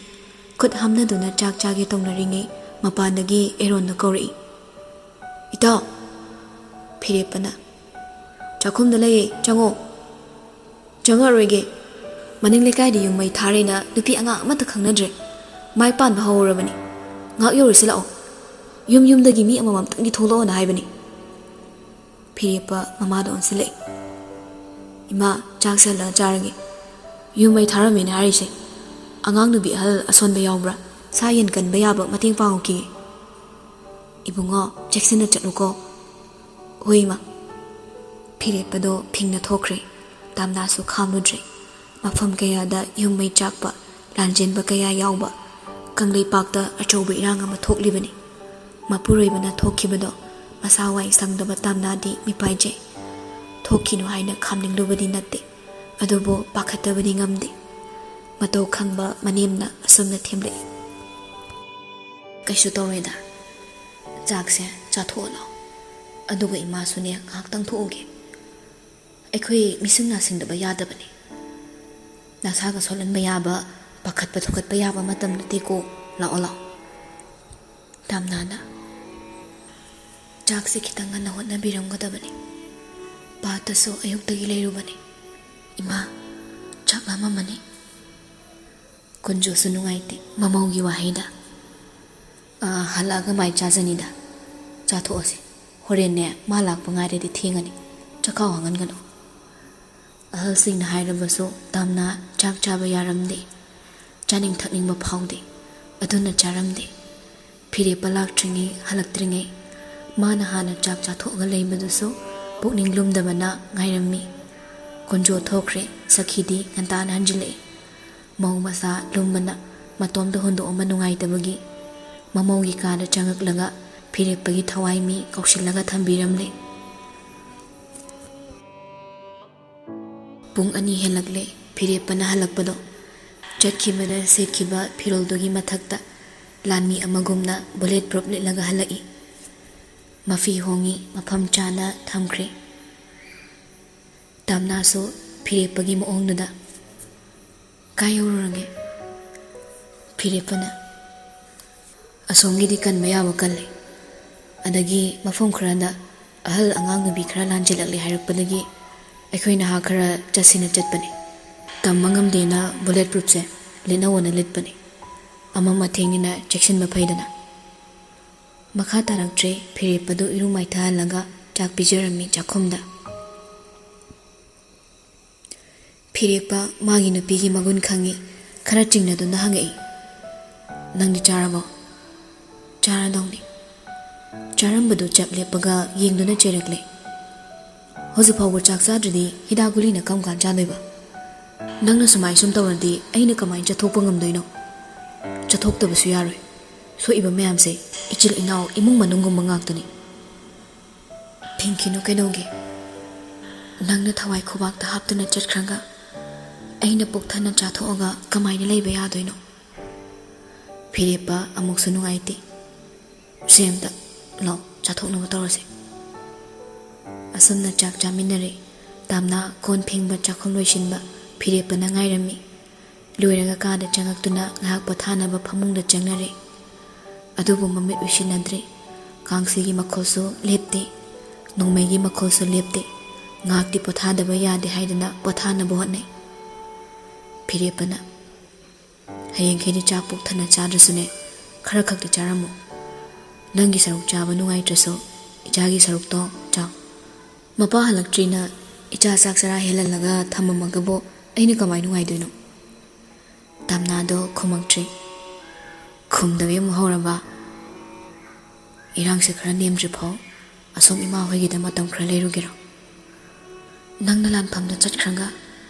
ꯈꯨꯠ ꯍꯥꯝꯅꯗꯨꯅ ꯆꯥꯛ ꯆꯥꯒꯦ ꯇꯧꯅꯔꯤꯉꯩ ꯃꯄꯥꯟꯗꯒꯤ ꯑꯦꯔꯣꯟꯅ ꯀꯧꯔꯛꯏ꯫ "ꯏꯇꯥꯎ!" ꯐꯤꯔꯦꯞꯄꯅ꯫ "ꯆꯥꯛꯈꯨꯝꯗ ꯂꯩꯌꯦ, ꯆꯪꯉꯣ꯫" "ꯆꯪꯉꯔꯣꯏꯒꯦ꯫ ꯃꯅꯤꯡ ꯂꯩꯀꯥꯏꯗ ꯌꯨꯝ ꯃꯩ ꯊꯥꯔꯦꯅ ꯅꯨꯄꯤ ꯑꯉꯥꯡ ꯑꯃꯠꯇ ꯈꯪꯅꯗ꯭ꯔꯦ꯫ ꯃꯥꯏ ꯄꯥꯟꯕ ꯍꯧꯔꯕꯅꯤ꯫ ꯉꯥꯏꯍꯥꯛ ꯌꯧꯔꯨꯁꯤ ꯂꯥꯛꯑꯣ꯫ ꯌꯨꯝ ꯌꯨꯝꯗꯒꯤ ꯃꯤ ꯑꯃꯃꯝꯇꯪꯗꯤ ꯊꯣꯛꯂꯛꯑꯣꯅ ꯍꯥꯏꯕꯅꯤ꯫" ꯐꯤꯔꯦꯞꯄ ꯃꯃꯥꯗ ꯑꯣꯟꯁꯤꯜꯂꯛꯏ꯫ "ꯏꯃꯥ, ꯆꯥꯛꯁꯦ ꯍꯜꯂꯒ ꯆꯥꯔꯒꯦ꯫ ꯌꯨꯝ ꯃꯩ ꯊꯥꯔꯝꯃꯦꯅ ꯍꯥꯏꯔꯤꯁꯦ꯫ ꯑꯉꯥꯡ ꯅꯨꯄꯤ ꯑꯍꯜ ꯑꯁꯣꯟꯕ ꯌꯥꯎꯕ꯭ꯔꯥ? ꯁꯥ ꯌꯦꯟ ꯀꯟꯕ ꯌꯥꯕ ꯃꯇꯦꯡ ꯄꯥꯡꯉꯨꯈꯤꯒꯦ꯫" "ꯏꯕꯨꯡꯉꯣ, ꯆꯦꯛꯁꯤꯟꯅ ꯆꯠꯂꯨꯀꯣ꯫" "ꯍꯣꯏ, ꯏꯃꯥ꯫" ꯐꯤꯔꯦꯞꯄꯗꯣ ꯐꯤꯡꯅ ꯊꯣꯛꯈ꯭ꯔꯦ꯫ ꯇꯥꯝꯅꯥꯁꯨ ꯈꯥꯝꯂꯨꯗ꯭ꯔꯦ꯫ ꯃꯐꯝ ꯀꯌꯥꯗ ꯌꯨꯝ ꯃꯩ ꯆꯥꯛꯄ, ꯂꯥꯟꯖꯦꯟꯕ ꯀꯌꯥ ꯌꯥꯎꯕ ꯀꯪꯂꯩꯄꯥꯛꯇ ꯑꯆꯧꯕ ꯏꯔꯥꯡ ꯑꯃ ꯊꯣꯛꯂꯤꯕꯅꯤ꯫ ꯃꯄꯨꯔꯣꯏꯕꯅ ꯊꯣꯛꯈꯤꯕꯗꯣ ꯃꯁꯥ ꯋꯥꯏ ꯁꯪꯗꯕ ꯇꯥꯝꯅꯥꯗꯤ ꯃꯤꯄꯥꯏꯖꯩ꯫ ꯊꯣꯛꯈꯤꯅꯨ ꯍꯥꯏꯅ ꯈꯥꯝꯅꯤꯡꯂꯨꯕꯗꯤ ꯅꯠꯇꯦ, ꯑꯗꯨꯕꯨ ꯄꯥꯈꯠꯇꯕꯗꯤ ꯉꯝꯗꯦ꯫ ꯃꯇꯧ ꯈꯪꯕ ꯃꯅꯦꯝꯅ ꯑꯁꯨꯝꯅ ꯊꯦꯝꯂꯛꯏ꯫ "ꯀꯩꯁꯨ ꯇꯧꯔꯣꯏꯗ, ꯆꯥꯛꯁꯦ ꯆꯥꯊꯣꯛꯍꯜꯂꯣ꯫ ꯑꯗꯨꯒ ꯏꯃꯥꯁꯨꯅꯦ ꯉꯥꯏꯍꯥꯛꯇꯪ ꯊꯣꯛꯎꯒꯦ꯫ ꯑꯩꯈꯣꯏ ꯃꯤꯁꯤꯡ ꯅꯥꯁꯤꯡꯗꯕ ꯌꯥꯗꯕꯅꯤ꯫ ꯅꯁꯥꯒ ꯁꯣꯜꯍꯟꯕ ꯌꯥꯕ, ꯄꯥꯈꯠꯄ ꯊꯨꯀꯠꯄ ꯌꯥꯕ ꯃꯇꯝ ꯅꯠꯇꯦꯀꯣ꯫ ꯂꯥꯛꯑꯣ, ꯂꯥꯛꯑꯣ꯫ ꯇꯥꯝꯅꯥꯅ, "ꯆꯥꯛꯁꯦ ꯈꯤꯇꯪ ꯉꯟꯅ ꯍꯣꯠꯅꯕꯤꯔꯝꯒꯗꯕꯅꯤ꯫ ꯄꯥꯠꯇꯁꯨ ꯑꯌꯨꯛꯇꯒꯤ ꯂꯩꯔꯨꯕꯅꯤ꯫ ꯏꯃꯥ, ꯆꯥꯛ ꯂꯥꯝꯃꯝꯃꯅꯤ꯫" ꯀꯨꯟꯖꯣꯁꯨ ꯅꯨꯡꯉꯥꯏꯇꯦ ꯃꯃꯧꯒꯤ ꯋꯥꯍꯩꯗ꯫ "ꯑꯥ, ꯍꯜꯂꯛꯑꯒ ꯃꯥꯏ ꯆꯥꯖꯅꯤꯗ꯫ ꯆꯥꯊꯣꯛꯑꯁꯤ꯫ ꯍꯣꯔꯦꯟꯅꯦ ꯃꯥ ꯂꯥꯛꯄ ꯉꯥꯏꯔꯗꯤ ꯊꯦꯡꯉꯅꯤ꯫ ꯆꯈꯥꯎ ꯍꯥꯡꯍꯟꯒꯅꯨ꯫" ꯑꯍꯜꯁꯤꯡꯅ ꯍꯥꯏꯔꯕꯁꯨ ꯇꯥꯝꯅꯥ ꯆꯥꯛ ꯆꯥꯕ ꯌꯥꯔꯝꯗꯦ꯫ ꯆꯥꯅꯤꯡ ꯊꯛꯅꯤꯡꯕ ꯐꯥꯎꯗꯦ꯫ ꯑꯗꯨꯅ ꯆꯥꯔꯝꯗꯦ꯫ ꯐꯤꯔꯦꯞꯄ ꯂꯥꯛꯇ꯭ꯔꯤꯉꯩ, ꯍꯜꯂꯛꯇ꯭ꯔꯤꯉꯩ ꯃꯥꯅ ꯍꯥꯟꯅ ꯆꯥꯛ ꯆꯥꯊꯣꯛꯑꯒ ꯂꯩꯕꯗꯨꯁꯨ ꯄꯨꯛꯅꯤꯡ ꯂꯨꯝꯗꯕꯅ ꯉꯥꯏꯔꯝꯃꯤ꯫ ꯀꯨꯟꯖꯣ ꯊꯣꯛꯈ꯭ꯔꯦ꯫ ꯁꯈꯤꯗꯤ ꯉꯟꯇꯥꯅ ꯍꯟꯖꯤꯜꯂꯛꯏ꯫ ꯃꯧ ꯃꯆꯥ ꯂꯨꯝꯕꯅ ꯃꯇꯣꯝꯇ ꯍꯨꯟꯗꯣꯛꯑꯝꯕ ꯅꯨꯡꯉꯥꯏꯇꯕꯒꯤ ꯃꯃꯧꯒꯤ ꯀꯥꯗ ꯆꯪꯉꯛꯂꯒ ꯐꯤꯔꯦꯞꯄꯒꯤ ꯊꯋꯥꯏ ꯃꯤ ꯀꯧꯁꯤꯜꯂꯒ ꯊꯝꯕꯤꯔꯝꯂꯦ꯫ ꯄꯨꯡ ꯑꯅꯤ ꯍꯦꯜꯂꯛꯂꯦ ꯐꯤꯔꯦꯞꯄꯅ ꯍꯜꯂꯛꯄꯗꯣ꯫ ꯆꯠꯈꯤꯕꯗ ꯁꯦꯠꯈꯤꯕ ꯐꯤꯔꯣꯜꯗꯨꯒꯤ ꯃꯊꯛꯇ ꯂꯥꯟꯃꯤ ꯑꯃꯒꯨꯝꯅ ꯕꯨꯂꯦꯠ ꯄ꯭ꯔꯨꯞ ꯂꯤꯠꯂꯒ ꯍꯜꯂꯛꯏ꯫ ꯃꯐꯤ ꯍꯣꯡꯉꯤ, ꯃꯐꯝ ꯆꯥꯅ ꯊꯝꯈ꯭ꯔꯦ꯫ ꯇꯥꯝꯅꯥꯁꯨ ꯐꯤꯔꯦꯞꯄꯒꯤ ꯃꯑꯣꯡꯗꯨꯗ, "ꯀꯥꯏ ꯌꯧꯔꯨꯔꯒꯦ?" ꯐꯤꯔꯦꯞꯄꯅ, "ꯑꯁꯣꯝꯒꯤꯗꯤ ꯀꯟꯕ ꯌꯥꯕ ꯀꯜꯂꯦ꯫ ꯑꯗꯒꯤ ꯃꯐꯝ ꯈꯔꯗ ꯑꯍꯜ ꯑꯉꯥꯡ ꯅꯨꯄꯤ ꯈꯔ ꯂꯥꯟꯖꯦꯜꯂꯛꯂꯦ ꯍꯥꯏꯔꯛꯄꯗꯒꯤ ꯑꯩꯈꯣꯏ ꯅꯍꯥ ꯈꯔ ꯆꯠꯁꯤꯅ ꯆꯠꯄꯅꯦ꯫ ꯇꯝꯕ ꯉꯝꯗꯦꯅ ꯕꯨꯂꯦꯠ ꯄ꯭ꯔꯨꯞꯁꯦ ꯂꯤꯠꯅꯧꯑꯣꯅ ꯂꯤꯠꯄꯅꯦ꯫ ꯑꯃꯝ ꯑꯊꯦꯡꯅꯤꯅ ꯆꯦꯛꯁꯤꯟꯕ ꯐꯩꯗꯅ꯫" ꯃꯈꯥ ꯇꯥꯔꯛꯇ꯭ꯔꯦ꯫ ꯐꯤꯔꯦꯞꯄꯗꯨ ꯏꯔꯨ ꯃꯥꯏꯊꯍꯜꯂꯒ ꯆꯥꯛ ꯄꯤꯖꯔꯝꯃꯤ ꯆꯥꯛꯈꯨꯝꯗ꯫ ꯐꯤꯔꯦꯞꯄ ꯃꯥꯒꯤ ꯅꯨꯄꯤꯒꯤ ꯃꯒꯨꯟ ꯈꯪꯉꯤ꯫ ꯈꯔ ꯆꯤꯡꯅꯗꯨꯅ ꯍꯪꯉꯛꯏ, "ꯅꯪꯗꯤ ꯆꯥꯔꯕꯣ?" "ꯆꯥꯔꯗꯧꯅꯤ꯫" ꯆꯥꯔꯝꯕꯗꯨ ꯆꯞ ꯂꯦꯞꯄꯒ ꯌꯦꯡꯗꯨꯅ ꯆꯩꯔꯛꯂꯦ꯫ "ꯍꯧꯖꯤꯛ ꯐꯥꯎꯕ ꯆꯥꯛ ꯆꯥꯗ꯭ꯔꯗꯤ ꯍꯤꯗꯥꯛ ꯒꯨꯂꯤꯅ ꯀꯔꯝ ꯀꯥꯟ ꯆꯥꯗꯣꯏꯕ? ꯅꯪꯅ ꯁꯨꯃꯥꯏ ꯁꯨꯝ ꯇꯧꯔꯗꯤ ꯑꯩꯅ ꯀꯃꯥꯏꯅ ꯆꯠꯊꯣꯛꯄ ꯉꯝꯗꯣꯏꯅꯣ? ꯆꯠꯊꯣꯛꯇꯕꯁꯨ ꯌꯥꯔꯣꯏ꯫ ꯊꯣꯛꯏꯕ ꯃꯌꯥꯝꯁꯦ ꯏꯆꯤꯜ ꯏꯅꯥꯎ ꯏꯃꯨꯡ ꯃꯅꯨꯡꯒꯨꯝꯕ ꯉꯥꯛꯇꯅꯤ꯫" "ꯐꯤꯡꯈꯤꯅꯨ ꯀꯩꯗꯧꯒꯦ? ꯅꯪꯅ ꯊꯋꯥꯏ ꯈꯨꯕꯥꯛꯇ ꯍꯥꯞꯇꯨꯅ ꯆꯠꯈ꯭ꯔꯒ ꯑꯩꯅ ꯄꯨꯛ ꯊꯟꯅ ꯆꯥꯊꯣꯛꯑꯒ ꯀꯃꯥꯏꯅ ꯂꯩꯕ ꯌꯥꯗꯣꯏꯅꯣ?" ꯐꯤꯔꯦꯞꯄ ꯑꯃꯨꯛꯁꯨ ꯅꯨꯡꯉꯥꯏꯇꯦ꯫ "ꯁꯦ ꯑꯝꯇ ꯂꯥꯎ, ꯆꯥꯊꯣꯛꯅꯕ ꯇꯧꯔꯁꯦ꯫" ꯑꯁꯨꯝꯅ ꯆꯥꯛ ꯆꯥꯃꯤꯟꯅꯔꯦ꯫ ꯇꯥꯝꯅꯥ ꯀꯣꯟ ꯐꯦꯡꯕ, ꯆꯥꯛꯈꯨꯝ ꯂꯣꯏꯁꯤꯟꯕ, ꯐꯤꯔꯦꯞꯄꯅ ꯉꯥꯏꯔꯝꯃꯤ꯫ ꯂꯣꯏꯔꯒ ꯀꯥꯗ ꯆꯪꯉꯛꯇꯨꯅ ꯉꯥꯏꯍꯥꯛ ꯄꯣꯊꯥꯅꯕ ꯐꯃꯨꯡꯗ ꯆꯪꯅꯔꯦ꯫ ꯑꯗꯨꯕꯨ ꯃꯃꯤꯠ ꯎꯏꯁꯤꯟꯅꯗ꯭ꯔꯦ꯫ ꯀꯥꯡꯁꯤꯒꯤ ꯃꯈꯣꯜꯁꯨ ꯂꯦꯞꯇꯦ, ꯅꯣꯡꯃꯩꯒꯤ ꯃꯈꯣꯜꯁꯨ ꯂꯦꯞꯇꯦ꯫ ꯉꯥꯏꯍꯥꯛꯇꯤ ꯄꯣꯊꯥꯗꯕ ꯌꯥꯗꯦ ꯍꯥꯏꯗꯨꯅ ꯄꯣꯊꯥꯅꯕ ꯍꯣꯠꯅꯩ꯫ ꯐꯤꯔꯦꯞꯄꯅ, "ꯍꯌꯦꯡꯈꯩꯗꯤ ꯆꯥꯛ ꯄꯨꯛ ꯊꯟꯅ ꯆꯥꯗ꯭ꯔꯁꯨꯅꯦ, ꯈꯔ ꯈꯛꯇꯤ ꯆꯥꯔꯝꯃꯨ꯫ ꯅꯪꯒꯤ ꯁꯔꯨꯛ ꯆꯥꯕ ꯅꯨꯡꯉꯥꯏꯇ꯭ꯔꯁꯨ, ꯏꯆꯥꯒꯤ ꯁꯔꯨꯛꯇꯣ ꯆꯥꯎ꯫ ꯃꯄꯥ ꯍꯜꯂꯛꯇ꯭ꯔꯤꯅ ꯏꯆꯥ ꯆꯥꯛ ꯆꯔꯥ ꯍꯦꯜꯍꯜꯂꯒ ꯊꯝꯃꯝꯃꯒꯕꯨ ꯑꯩꯅ ꯀꯃꯥꯏ ꯅꯨꯡꯉꯥꯏꯗꯣꯏꯅꯣ?" ꯇꯥꯝꯅꯥꯗꯣ ꯈꯨꯝꯃꯛꯇ꯭ꯔꯤ꯫ ꯈꯨꯝꯗꯕꯤ ꯑꯃꯨꯛ ꯍꯧꯔꯕ? "ꯏꯔꯥꯡꯁꯦ ꯈꯔ ꯅꯦꯝꯗ꯭ꯔꯤꯐꯥꯎ ꯑꯁꯣꯝ ꯏꯃꯥ ꯍꯣꯏꯒꯤꯗ ꯃꯇꯝ ꯈꯔ ꯂꯩꯔꯨꯒꯦꯔꯣ? ꯅꯪꯅ ꯂꯥꯟꯐꯝꯗ ꯆꯠꯈ꯭ꯔꯒ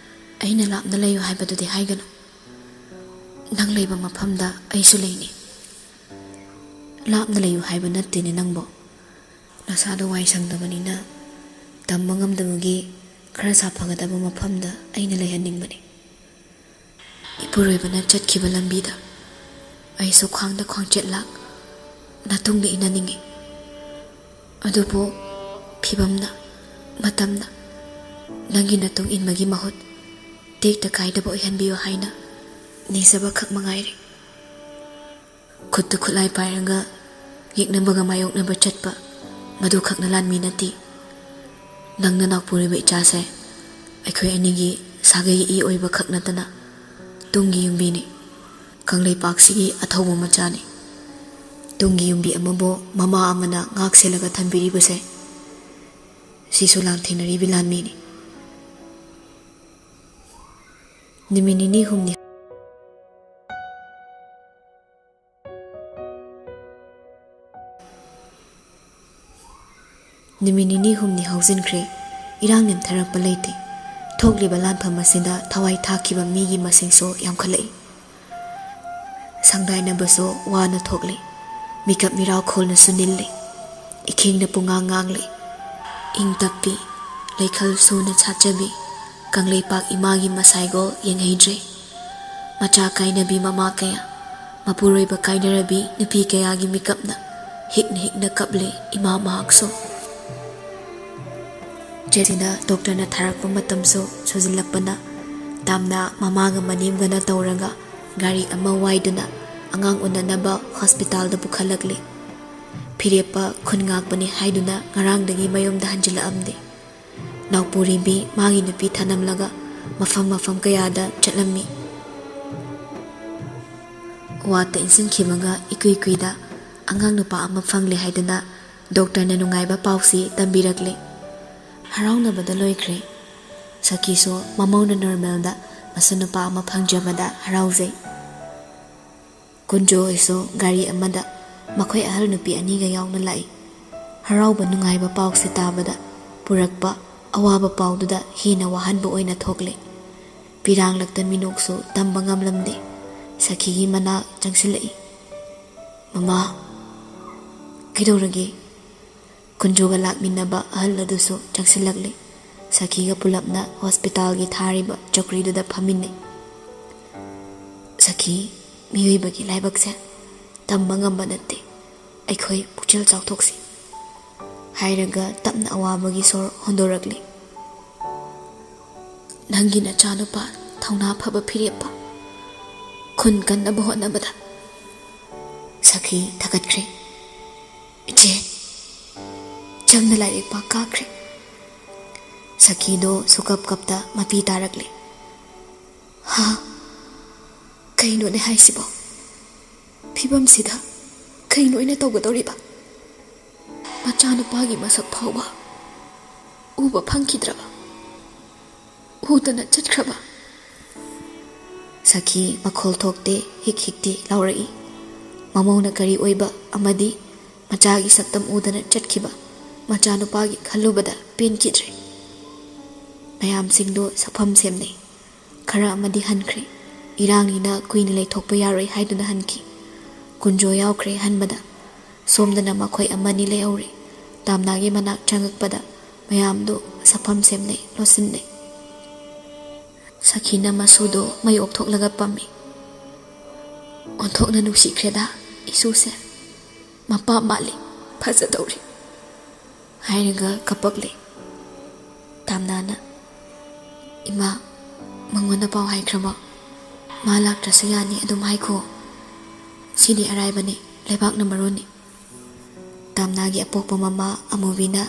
ꯑꯩꯅ ꯂꯥꯞꯅ ꯂꯩꯌꯨ ꯍꯥꯏꯕꯗꯨꯗꯤ ꯍꯥꯏꯒꯅꯨ꯫ ꯅꯪ ꯂꯩꯕ ꯃꯐꯝꯗ ꯑꯩꯁꯨ ꯂꯩꯅꯤ꯫ ꯂꯥꯞꯅ ꯂꯩꯌꯨ ꯍꯥꯏꯕ ꯅꯠꯇꯦꯅꯦ ꯅꯪꯕꯣ꯫ ꯅꯁꯥꯗꯣ ꯋꯥꯏ ꯁꯪꯗꯕꯅꯤꯅ ꯇꯝꯕ ꯉꯝꯗꯕꯒꯤ ꯈꯔ ꯁꯥꯐꯒꯗꯕ ꯃꯐꯝꯗ ꯑꯩꯅ ꯂꯩꯍꯟꯅꯤꯡꯕꯅꯤ꯫ ꯏꯄꯨꯔꯣꯏꯕꯅ ꯆꯠꯈꯤꯕ ꯂꯝꯕꯤꯗ ꯑꯩꯁꯨ ꯈ꯭ꯋꯥꯡꯗ ꯈ꯭ꯋꯥꯡꯆꯦꯠ ꯂꯥꯛ ꯅꯇꯨꯡꯗ ꯏꯟꯅꯅꯤꯡꯏ꯫ ꯑꯗꯨꯕꯨ ꯐꯤꯕꯝꯅ, ꯃꯇꯝꯅ ꯅꯪꯒꯤ ꯅꯇꯨꯡ ꯏꯟꯕꯒꯤ ꯃꯍꯨꯠ ꯇꯦꯛꯇ ꯀꯥꯏꯗꯕ ꯑꯣꯏꯍꯟꯕꯤꯌꯨ ꯍꯥꯏꯅ ꯅꯤꯖꯕ ꯈꯛ ꯃꯉꯥꯏꯔꯦ꯫ ꯈꯨꯠꯇ ꯈꯨꯠꯂꯥꯏ ꯄꯥꯏꯔꯒ ꯌꯦꯛꯅꯕꯒ ꯃꯥꯌꯣꯛꯅꯕ ꯆꯠꯄ, ꯃꯗꯨꯈꯛꯅ ꯂꯥꯟꯃꯤ ꯅꯠꯇꯦ꯫ ꯅꯪ ꯅꯅꯥꯎꯄꯨꯔꯤꯕ ꯏꯆꯥꯁꯦ ꯑꯩꯈꯣꯏ ꯑꯅꯤꯒꯤ ꯁꯥꯒꯩꯒꯤ ꯏ ꯑꯣꯏꯕ ꯈꯛ ꯅꯠꯇꯅ ꯇꯨꯡꯒꯤ ꯌꯨꯝꯕꯤꯅꯤ꯫ ꯀꯪꯂꯩꯄꯥꯛꯁꯤꯒꯤ ꯑꯊꯧꯕ ꯃꯆꯥꯅꯤ꯫ ꯇꯨꯡꯒꯤ ꯌꯨꯝꯕꯤ ꯑꯃꯕꯨ ꯃꯃꯥ ꯑꯃꯅ ꯉꯥꯛ ꯁꯦꯜꯂꯒ ꯊꯝꯕꯤꯔꯤꯕꯁꯦ, ꯁꯤꯁꯨ ꯂꯥꯟꯊꯦꯡꯅꯔꯤꯕꯤ ꯂꯥꯟꯃꯤꯅꯤ꯫ ꯅꯨꯃꯤꯠ ꯅꯤꯅꯤ ꯍꯨꯝꯅꯤ ꯅꯨꯃꯤꯠ ꯅꯤꯅꯤ ꯍꯨꯝꯅꯤ ꯍꯧꯖꯤꯟꯈ꯭ꯔꯦ꯫ ꯏꯔꯥꯡ ꯅꯦꯝꯊꯔꯛꯄ ꯂꯩꯇꯦ꯫ ꯊꯣꯛꯂꯤꯕ ꯂꯥꯟꯐꯝ ꯑꯁꯤꯗ ꯊꯋꯥꯏ ꯊꯥꯈꯤꯕ ꯃꯤꯒꯤ ꯃꯁꯤꯡꯁꯨ ꯌꯥꯝꯈꯠꯂꯛꯏ꯫ ꯁꯪꯗꯥꯏꯅꯕꯁꯨ ꯋꯥꯅ ꯊꯣꯛꯂꯤ꯫ ꯃꯤꯀꯞ ꯃꯤꯔꯥꯎꯈꯣꯜꯅꯁꯨ ꯅꯤꯜꯂꯤ꯫ ꯏꯈꯦꯡꯅ ꯄꯨꯡꯉꯥꯡ ꯉꯥꯡꯂꯤ꯫ ꯏꯪ ꯇꯞꯄꯤ, ꯂꯩꯈꯜ ꯁꯨꯅ ꯁꯥꯠꯆꯕꯤ ꯀꯪꯂꯩꯄꯥꯛ ꯏꯃꯥꯒꯤ ꯃꯁꯥꯏꯒꯣꯜ ꯌꯦꯡꯍꯩꯗ꯭ꯔꯦ꯫ ꯃꯆꯥ ꯀꯥꯏꯅꯕꯤ ꯃꯃꯥ ꯀꯌꯥ, ꯃꯄꯨꯔꯣꯏꯕ ꯀꯥꯏꯅꯔꯕꯤ ꯅꯨꯄꯤ ꯀꯌꯥꯒꯤ ꯃꯤꯀꯞꯅ ꯍꯤꯛꯅ ꯍꯤꯛꯅ ꯀꯞꯂꯤ ꯏꯃꯥ ꯃꯍꯥꯛꯁꯨ꯫ ꯆꯦꯁꯤꯗ ꯗꯣꯛꯇꯔꯅ ꯊꯥꯔꯛꯄ ꯃꯇꯝꯁꯨ ꯁꯨꯖꯤꯜꯂꯛꯄꯅ, ꯇꯥꯝꯅ ꯃꯃꯥꯒ ꯃꯅꯦꯝꯒꯅ ꯇꯧꯔꯒ ꯒꯥꯔꯤ ꯑꯃ ꯋꯥꯏꯗꯨꯅ ꯑꯉꯥꯡ ꯎꯅꯅꯕ ꯍꯣꯁꯄꯤꯇꯥꯜꯗ ꯄꯨꯈꯠꯂꯛꯂꯤ꯫ ꯐꯤꯔꯦꯞꯄ ꯈꯨꯟ ꯉꯥꯛꯄꯅꯤ ꯍꯥꯏꯗꯨꯅ ꯉꯔꯥꯡꯗꯒꯤ ꯃꯌꯨꯝꯗ ꯍꯟꯖꯤꯜꯂꯛꯑꯝꯗꯦ꯫ ꯅꯥꯎꯄꯨꯔꯤꯕꯤ ꯃꯥꯒꯤ ꯅꯨꯄꯤ ꯊꯅꯝꯂꯒ ꯃꯐꯝ ꯃꯐꯝ ꯀꯌꯥꯗ ꯆꯠꯂꯝꯃꯤ꯫ ꯋꯥꯠꯇ ꯏꯟꯁꯤꯟꯈꯤꯕꯒ ꯏꯀꯨꯏ ꯀꯨꯏꯗ ꯑꯉꯥꯡ ꯅꯨꯄꯥ ꯑꯃ ꯐꯪꯂꯦ ꯍꯥꯏꯗꯨꯅ ꯗꯣꯛꯇꯔꯅ ꯅꯨꯡꯉꯥꯏꯕ ꯄꯥꯎꯁꯤ ꯇꯝꯕꯤꯔꯛꯂꯦ꯫ ꯍꯔꯥꯎꯅꯕꯗ ꯂꯣꯏꯈ꯭ꯔꯦ꯫ ꯁꯈꯤꯁꯨ ꯃꯃꯧꯅ ꯅꯣꯔꯃꯦꯜꯗ ꯃꯁꯨ ꯅꯨꯄꯥ ꯑꯃ ꯐꯪꯖꯕꯗ ꯍꯔꯥꯎꯖꯩ꯫ ꯀꯨꯟꯖꯣ ꯍꯣꯏꯁꯨ ꯒꯥꯔꯤ ꯑꯃꯗ ꯃꯈꯣꯏ ꯑꯍꯜ ꯅꯨꯄꯤ ꯑꯅꯤꯒ ꯌꯥꯎꯅ ꯂꯥꯛꯏ꯫ ꯍꯔꯥꯎꯕ ꯅꯨꯡꯉꯥꯏꯕ ꯄꯥꯎꯁꯤ ꯇꯥꯕꯗ ꯄꯨꯔꯛꯄ ꯑꯋꯥꯕ ꯄꯥꯎꯗꯨꯗ ꯍꯦꯟꯅ ꯋꯥꯍꯟꯕ ꯑꯣꯏꯅ ꯊꯣꯛꯂꯦ꯫ ꯄꯤꯔꯥꯡꯂꯛꯇ ꯃꯤꯅꯣꯛꯁꯨ ꯇꯝꯕ ꯉꯝꯂꯝꯗꯦ꯫ ꯁꯈꯤꯒꯤ ꯃꯅꯥꯛ ꯆꯪꯁꯤꯜꯂꯛꯏ꯫ "ꯃꯃꯥ, ꯀꯩꯗꯧꯔꯒꯦ?" ꯀꯨꯟꯖꯣꯒ ꯂꯥꯛꯃꯤꯟꯅꯕ ꯑꯍꯜ ꯑꯗꯨꯁꯨ ꯆꯪꯁꯤꯜꯂꯛꯂꯤ꯫ ꯁꯈꯤꯒ ꯄꯨꯂꯞꯅ ꯍꯣꯁꯄꯤꯇꯥꯜꯒꯤ ꯊꯥꯔꯤꯕ ꯆꯧꯀ꯭ꯔꯤꯗꯨꯗ ꯐꯝꯃꯤꯟꯅꯩ꯫ "ꯁꯈꯤ, ꯃꯤꯑꯣꯏꯕꯒꯤ ꯂꯥꯏꯕꯛꯁꯦ ꯇꯝꯕ ꯉꯝꯕ ꯅꯠꯇꯦ꯫ ꯑꯩꯈꯣꯏ ꯄꯨꯛꯆꯦꯜ ꯆꯥꯎꯊꯣꯛꯁꯤ," ꯍꯥꯏꯔꯒ ꯇꯞꯅ ꯑꯋꯥꯕꯒꯤ ꯁꯣꯔ ꯍꯣꯟꯗꯣꯔꯛꯂꯤ꯫ "ꯅꯪꯒꯤ ꯅꯆꯥꯅꯨꯄꯥ ꯊꯧꯅꯥ ꯐꯕ ꯐꯤꯔꯦꯞꯄ ꯈꯨꯟ ꯀꯟꯅꯕ ꯍꯣꯠꯅꯕꯗ," ꯁꯈꯤ ꯊꯥꯒꯠꯈ꯭ꯔꯦ꯫ "ꯏꯆꯦ, ꯆꯝꯅ ꯂꯥꯏꯔꯤꯛ ꯄꯥ ꯀꯥꯈ꯭ꯔꯦ꯫" ꯁꯈꯤꯗꯣ ꯁꯨꯀꯞ ꯀꯞꯇ ꯃꯄꯤ ꯇꯥꯔꯛꯂꯦ꯫ "ꯍꯥ? ꯀꯩꯅꯣꯅꯦ ꯍꯥꯏꯁꯤꯕꯣ? ꯐꯤꯕꯝꯁꯤꯗ ꯀꯩꯅꯣ ꯑꯩꯅ ꯇꯧꯒꯗꯧꯔꯤꯕ? ꯃꯆꯥꯅꯨꯄꯥꯒꯤ ꯃꯁꯛ ꯐꯥꯎꯕ ꯎꯕ ꯐꯪꯈꯤꯗ꯭ꯔꯕ? ꯎꯗꯅ ꯆꯠꯈ꯭ꯔꯕ?" ꯁꯈꯤ ꯃꯈꯣꯜ ꯊꯣꯛꯇꯦ, ꯍꯤꯛ ꯍꯤꯛꯇꯤ ꯂꯥꯎꯔꯛꯏ꯫ ꯃꯃꯧꯅ ꯀꯔꯤ ꯑꯣꯏꯕ ꯑꯃꯗꯤ ꯃꯆꯥꯒꯤ ꯁꯛꯇꯝ ꯎꯗꯅ ꯆꯠꯈꯤꯕ ꯃꯆꯥꯅꯨꯄꯥꯒꯤ ꯈꯜꯂꯨꯕꯗ ꯄꯦꯟꯈꯤꯗ꯭ꯔꯦ꯫ ꯃꯌꯥꯝꯁꯤꯡꯗꯨ ꯁꯛꯐꯝ ꯁꯦꯝꯅꯩ꯫ ꯈꯔ ꯑꯃꯗꯤ ꯍꯟꯈ꯭ꯔꯦ꯫ ꯏꯔꯥꯡꯅꯤꯅ ꯀꯨꯏꯅ ꯂꯩꯊꯣꯛꯄ ꯌꯥꯔꯣꯏ ꯍꯥꯏꯗꯨꯅ ꯍꯟꯈꯤ꯫ ꯀꯨꯟꯖꯣ ꯌꯥꯎꯈ꯭ꯔꯦ ꯍꯟꯕꯗ꯫ ꯁꯣꯝꯗꯅ ꯃꯈꯣꯏ ꯑꯃꯅꯤ ꯂꯩꯍꯧꯔꯦ꯫ ꯇꯥꯝꯅꯥꯒꯤ ꯃꯅꯥꯛ ꯆꯪꯉꯛꯄꯗ ꯃꯌꯥꯝꯗꯨ ꯁꯛꯐꯝ ꯁꯦꯝꯅꯩ, ꯂꯣꯠꯁꯤꯟꯅꯩ꯫ ꯁꯈꯤꯅ ꯃꯁꯨꯗꯣ ꯃꯩ ꯑꯣꯛꯊꯣꯛꯂꯒ ꯄꯝꯃꯤ꯫ "ꯑꯣꯟꯊꯣꯛꯅ ꯅꯨꯡꯁꯤꯈ꯭ꯔꯦꯗ ꯏꯁꯨꯁꯦ꯫ ꯃꯄꯥ ꯃꯥꯜꯂꯤ, ꯐꯖꯗꯧꯔꯤ," ꯍꯥꯏꯔꯒ ꯀꯞꯄꯛꯂꯦ꯫ ꯇꯥꯝꯅꯥꯅ, "ꯏꯃꯥ, ꯃꯉꯣꯟꯗ ꯄꯥꯎ ꯍꯥꯏꯈ꯭ꯔꯕꯣ? ꯃꯥ ꯂꯥꯛꯇ꯭ꯔꯁꯨ ꯌꯥꯅꯤ, ꯑꯗꯨꯝ ꯍꯥꯏꯈꯣ꯫ ꯁꯤꯗꯤ ꯑꯔꯥꯏꯕꯅꯤ, ꯂꯩꯕꯥꯛꯅ ꯃꯔꯣꯟꯅꯤ"꯫ ꯇꯥꯝꯅꯥꯒꯤ ꯑꯄꯣꯛꯄ ꯃꯃꯥ ꯑꯃꯨꯕꯤꯅ,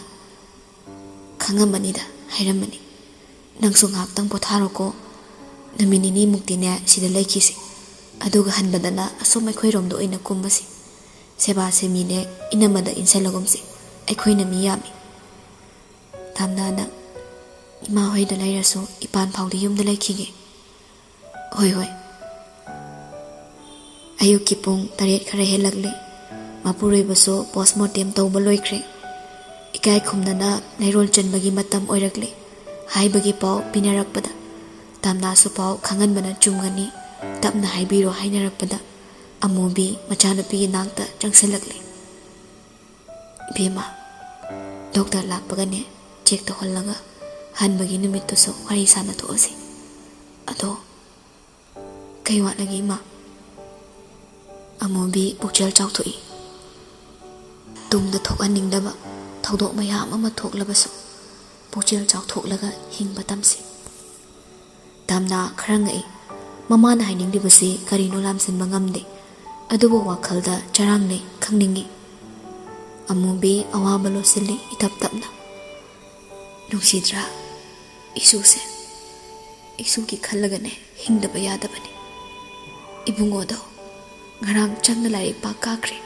"ꯈꯪꯉꯝꯃꯅꯤꯗ, ꯍꯥꯏꯔꯝꯃꯅꯤ꯫ ꯅꯪꯁꯨ ꯉꯥꯏꯍꯥꯛꯇꯪ ꯄꯣꯊꯥꯔꯣꯀꯣ꯫ ꯅꯨꯃꯤꯠ ꯅꯤꯅꯤꯃꯨꯛꯇꯤꯅꯦ ꯁꯤꯗ ꯂꯩꯈꯤꯁꯤ꯫ ꯑꯗꯨꯒ ꯍꯟꯕꯗꯅ ꯑꯁꯣꯝ ꯑꯩꯈꯣꯏꯔꯣꯝꯗ ꯑꯣꯏꯅ ꯀꯨꯝꯃꯁꯤ꯫ ꯁꯦꯕꯥ ꯁꯦꯃꯤꯅꯦ ꯏꯅꯝꯃꯗ ꯏꯟꯁꯤꯜꯂꯒꯨꯝꯁꯤ꯫ ꯑꯩꯈꯣꯏꯅ ꯃꯤ ꯌꯥꯝꯃꯤ"꯫ ꯇꯥꯝꯅꯥꯅ, "ꯏꯃꯥ ꯍꯣꯏꯗ ꯂꯩꯔꯁꯨ ꯏꯄꯥꯟ ꯐꯥꯎꯗꯤ ꯌꯨꯝꯗ ꯂꯩꯈꯤꯒꯦ"꯫ "ꯍꯣꯏ, ꯍꯣꯏ"꯫ ꯑꯌꯨꯛꯀꯤ ꯄꯨꯡ ꯇꯔꯦꯠ ꯈꯔ ꯍꯦꯜꯂꯛꯂꯦ꯫ ꯃꯄꯨꯔꯣꯏꯕꯁꯨ ꯄꯣꯁꯃꯣꯔꯇꯦꯝ ꯇꯧꯕ ꯂꯣꯏꯈ꯭ꯔꯦ꯫ ꯏꯀꯥꯏ ꯈꯨꯝꯅꯅ ꯂꯩꯔꯣꯜ ꯆꯟꯕꯒꯤ ꯃꯇꯝ ꯑꯣꯏꯔꯛꯂꯦ꯫ ꯍꯥꯏꯕꯒꯤ ꯄꯥꯎ ꯄꯤꯅꯔꯛꯄꯗ ꯇꯥꯝꯅꯥꯁꯨ ꯄꯥꯎ ꯈꯪꯍꯟꯕꯅ ꯆꯨꯝꯒꯅꯤ꯫ ꯇꯞꯅ ꯍꯥꯏꯕꯤꯔꯣ ꯍꯥꯏꯅꯔꯛꯄꯗ ꯑꯃꯨꯕꯤ ꯃꯆꯥꯅꯨꯄꯤꯒꯤ ꯅꯥꯛꯇ ꯆꯪꯁꯤꯜꯂꯛꯂꯦ꯫ "ꯏꯕꯦꯝꯃ, ꯗꯣꯛꯇꯔ ꯂꯥꯛꯄꯒꯅꯦ ꯆꯦꯛ ꯇꯧꯍꯜꯂꯒ ꯍꯟꯕꯒꯤ ꯅꯨꯃꯤꯠꯇꯨꯁꯨ ꯋꯥꯔꯤ ꯁꯥꯟꯅꯊꯣꯛꯑꯁꯤ꯫ ꯑꯗꯣ"꯫ "ꯀꯩ ꯋꯥꯠꯂꯒꯦ, ꯏꯃꯥ?" ꯑꯃꯨꯕꯤ ꯄꯨꯛꯆꯦꯜ ꯆꯥꯎꯊꯣꯛꯏ꯫ ꯇꯨꯡꯗ ꯊꯣꯛꯍꯟꯅꯤꯡꯗꯕ ꯊꯧꯗꯣꯛ ꯃꯌꯥꯝ ꯑꯃ ꯊꯣꯛꯂꯕꯁꯨ ꯄꯨꯛꯆꯦꯜ ꯆꯥꯎꯊꯣꯛꯂꯒ ꯍꯤꯡꯕ ꯇꯝꯁꯤ꯫ ꯇꯥꯝꯅꯥ ꯈꯔ ꯉꯛꯏ꯫ ꯃꯃꯥꯅ ꯍꯥꯏꯅꯤꯡꯂꯤꯕꯁꯤ ꯀꯔꯤꯅꯣ ꯂꯥꯝꯁꯤꯟꯕ ꯉꯝꯗꯦ꯫ ꯑꯗꯨꯕꯨ ꯋꯥꯈꯜꯗ ꯆꯔꯥꯡꯅꯩ, ꯈꯪꯅꯤꯡꯏ꯫ ꯑꯃꯨꯕꯤ ꯑꯋꯥꯕ ꯂꯣꯠꯁꯤꯜꯂꯤ ꯏꯇꯞ ꯇꯞꯅ꯫ "ꯅꯨꯡꯁꯤꯗ꯭ꯔꯥ? ꯏꯁꯨꯁꯦ, ꯏꯁꯨꯒꯤ ꯈꯜꯂꯒꯅꯦ ꯍꯤꯡꯗꯕ ꯌꯥꯗꯕꯅꯤ꯫ ꯏꯕꯨꯡꯉꯣꯗꯣ ꯉꯔꯥꯡ ꯆꯪꯅ ꯂꯥꯏꯔꯤꯛ ꯄꯥ ꯀꯥꯈ꯭ꯔꯦ꯫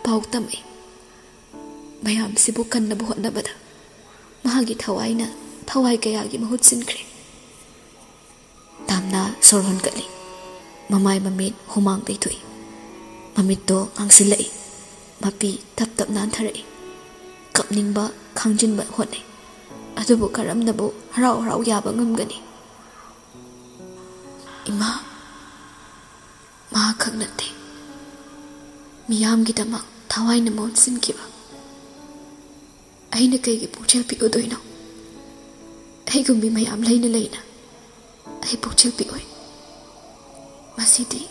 ꯄꯥꯎ ꯇꯝꯃꯛꯏ꯫ ꯃꯌꯥꯝꯁꯤꯕꯨ ꯀꯟꯅꯕ ꯍꯣꯠꯅꯕꯗ ꯃꯍꯥꯛꯀꯤ ꯊꯋꯥꯏꯅ ꯊꯋꯥꯏ ꯀꯌꯥꯒꯤ ꯃꯍꯨꯠ ꯁꯤꯟꯈ꯭ꯔꯦ"꯫ ꯇꯥꯝꯅꯥ ꯁꯣꯔ ꯍꯣꯟꯒꯠꯂꯤ꯫ ꯃꯃꯥꯏ ꯃꯃꯤꯠ ꯍꯨꯃꯥꯡ ꯇꯩꯊꯣꯛꯏ꯫ ꯃꯃꯤꯠꯇꯣ ꯉꯥꯡꯁꯤꯜꯂꯛꯏ꯫ ꯃꯄꯤ ꯇꯞ ꯇꯞ ꯅꯥꯟꯊꯔꯛꯏ꯫ ꯀꯞꯅꯤꯡꯕ ꯈꯥꯡꯖꯤꯟꯕ ꯍꯣꯠꯅꯩ꯫ ꯑꯗꯨꯕꯨ ꯀꯔꯝꯅꯕꯨ ꯍꯔꯥꯎ ꯍꯔꯥꯎ ꯌꯥꯕ ꯉꯝꯒꯅꯤ? "ꯏꯃꯥ, ꯃꯍꯥꯛꯈꯛ ꯅꯠꯇꯦ, ꯃꯤꯌꯥꯝꯒꯤꯗꯃꯛ ꯊꯋꯥꯏꯅ ꯃꯍꯨꯠ ꯁꯤꯟꯈꯤꯕ ꯑꯩꯅ ꯀꯩꯒꯤ ꯄꯨꯛꯆꯦꯜ ꯄꯤꯛꯎꯗꯣꯏꯅꯣ? ꯑꯩꯒꯨꯝꯕꯤ ꯃꯌꯥꯝ ꯂꯩꯅ ꯂꯩꯅ ꯑꯩ ꯄꯨꯛꯆꯦꯜ ꯄꯤꯛꯑꯣꯏ꯫ ꯃꯁꯤꯗꯤ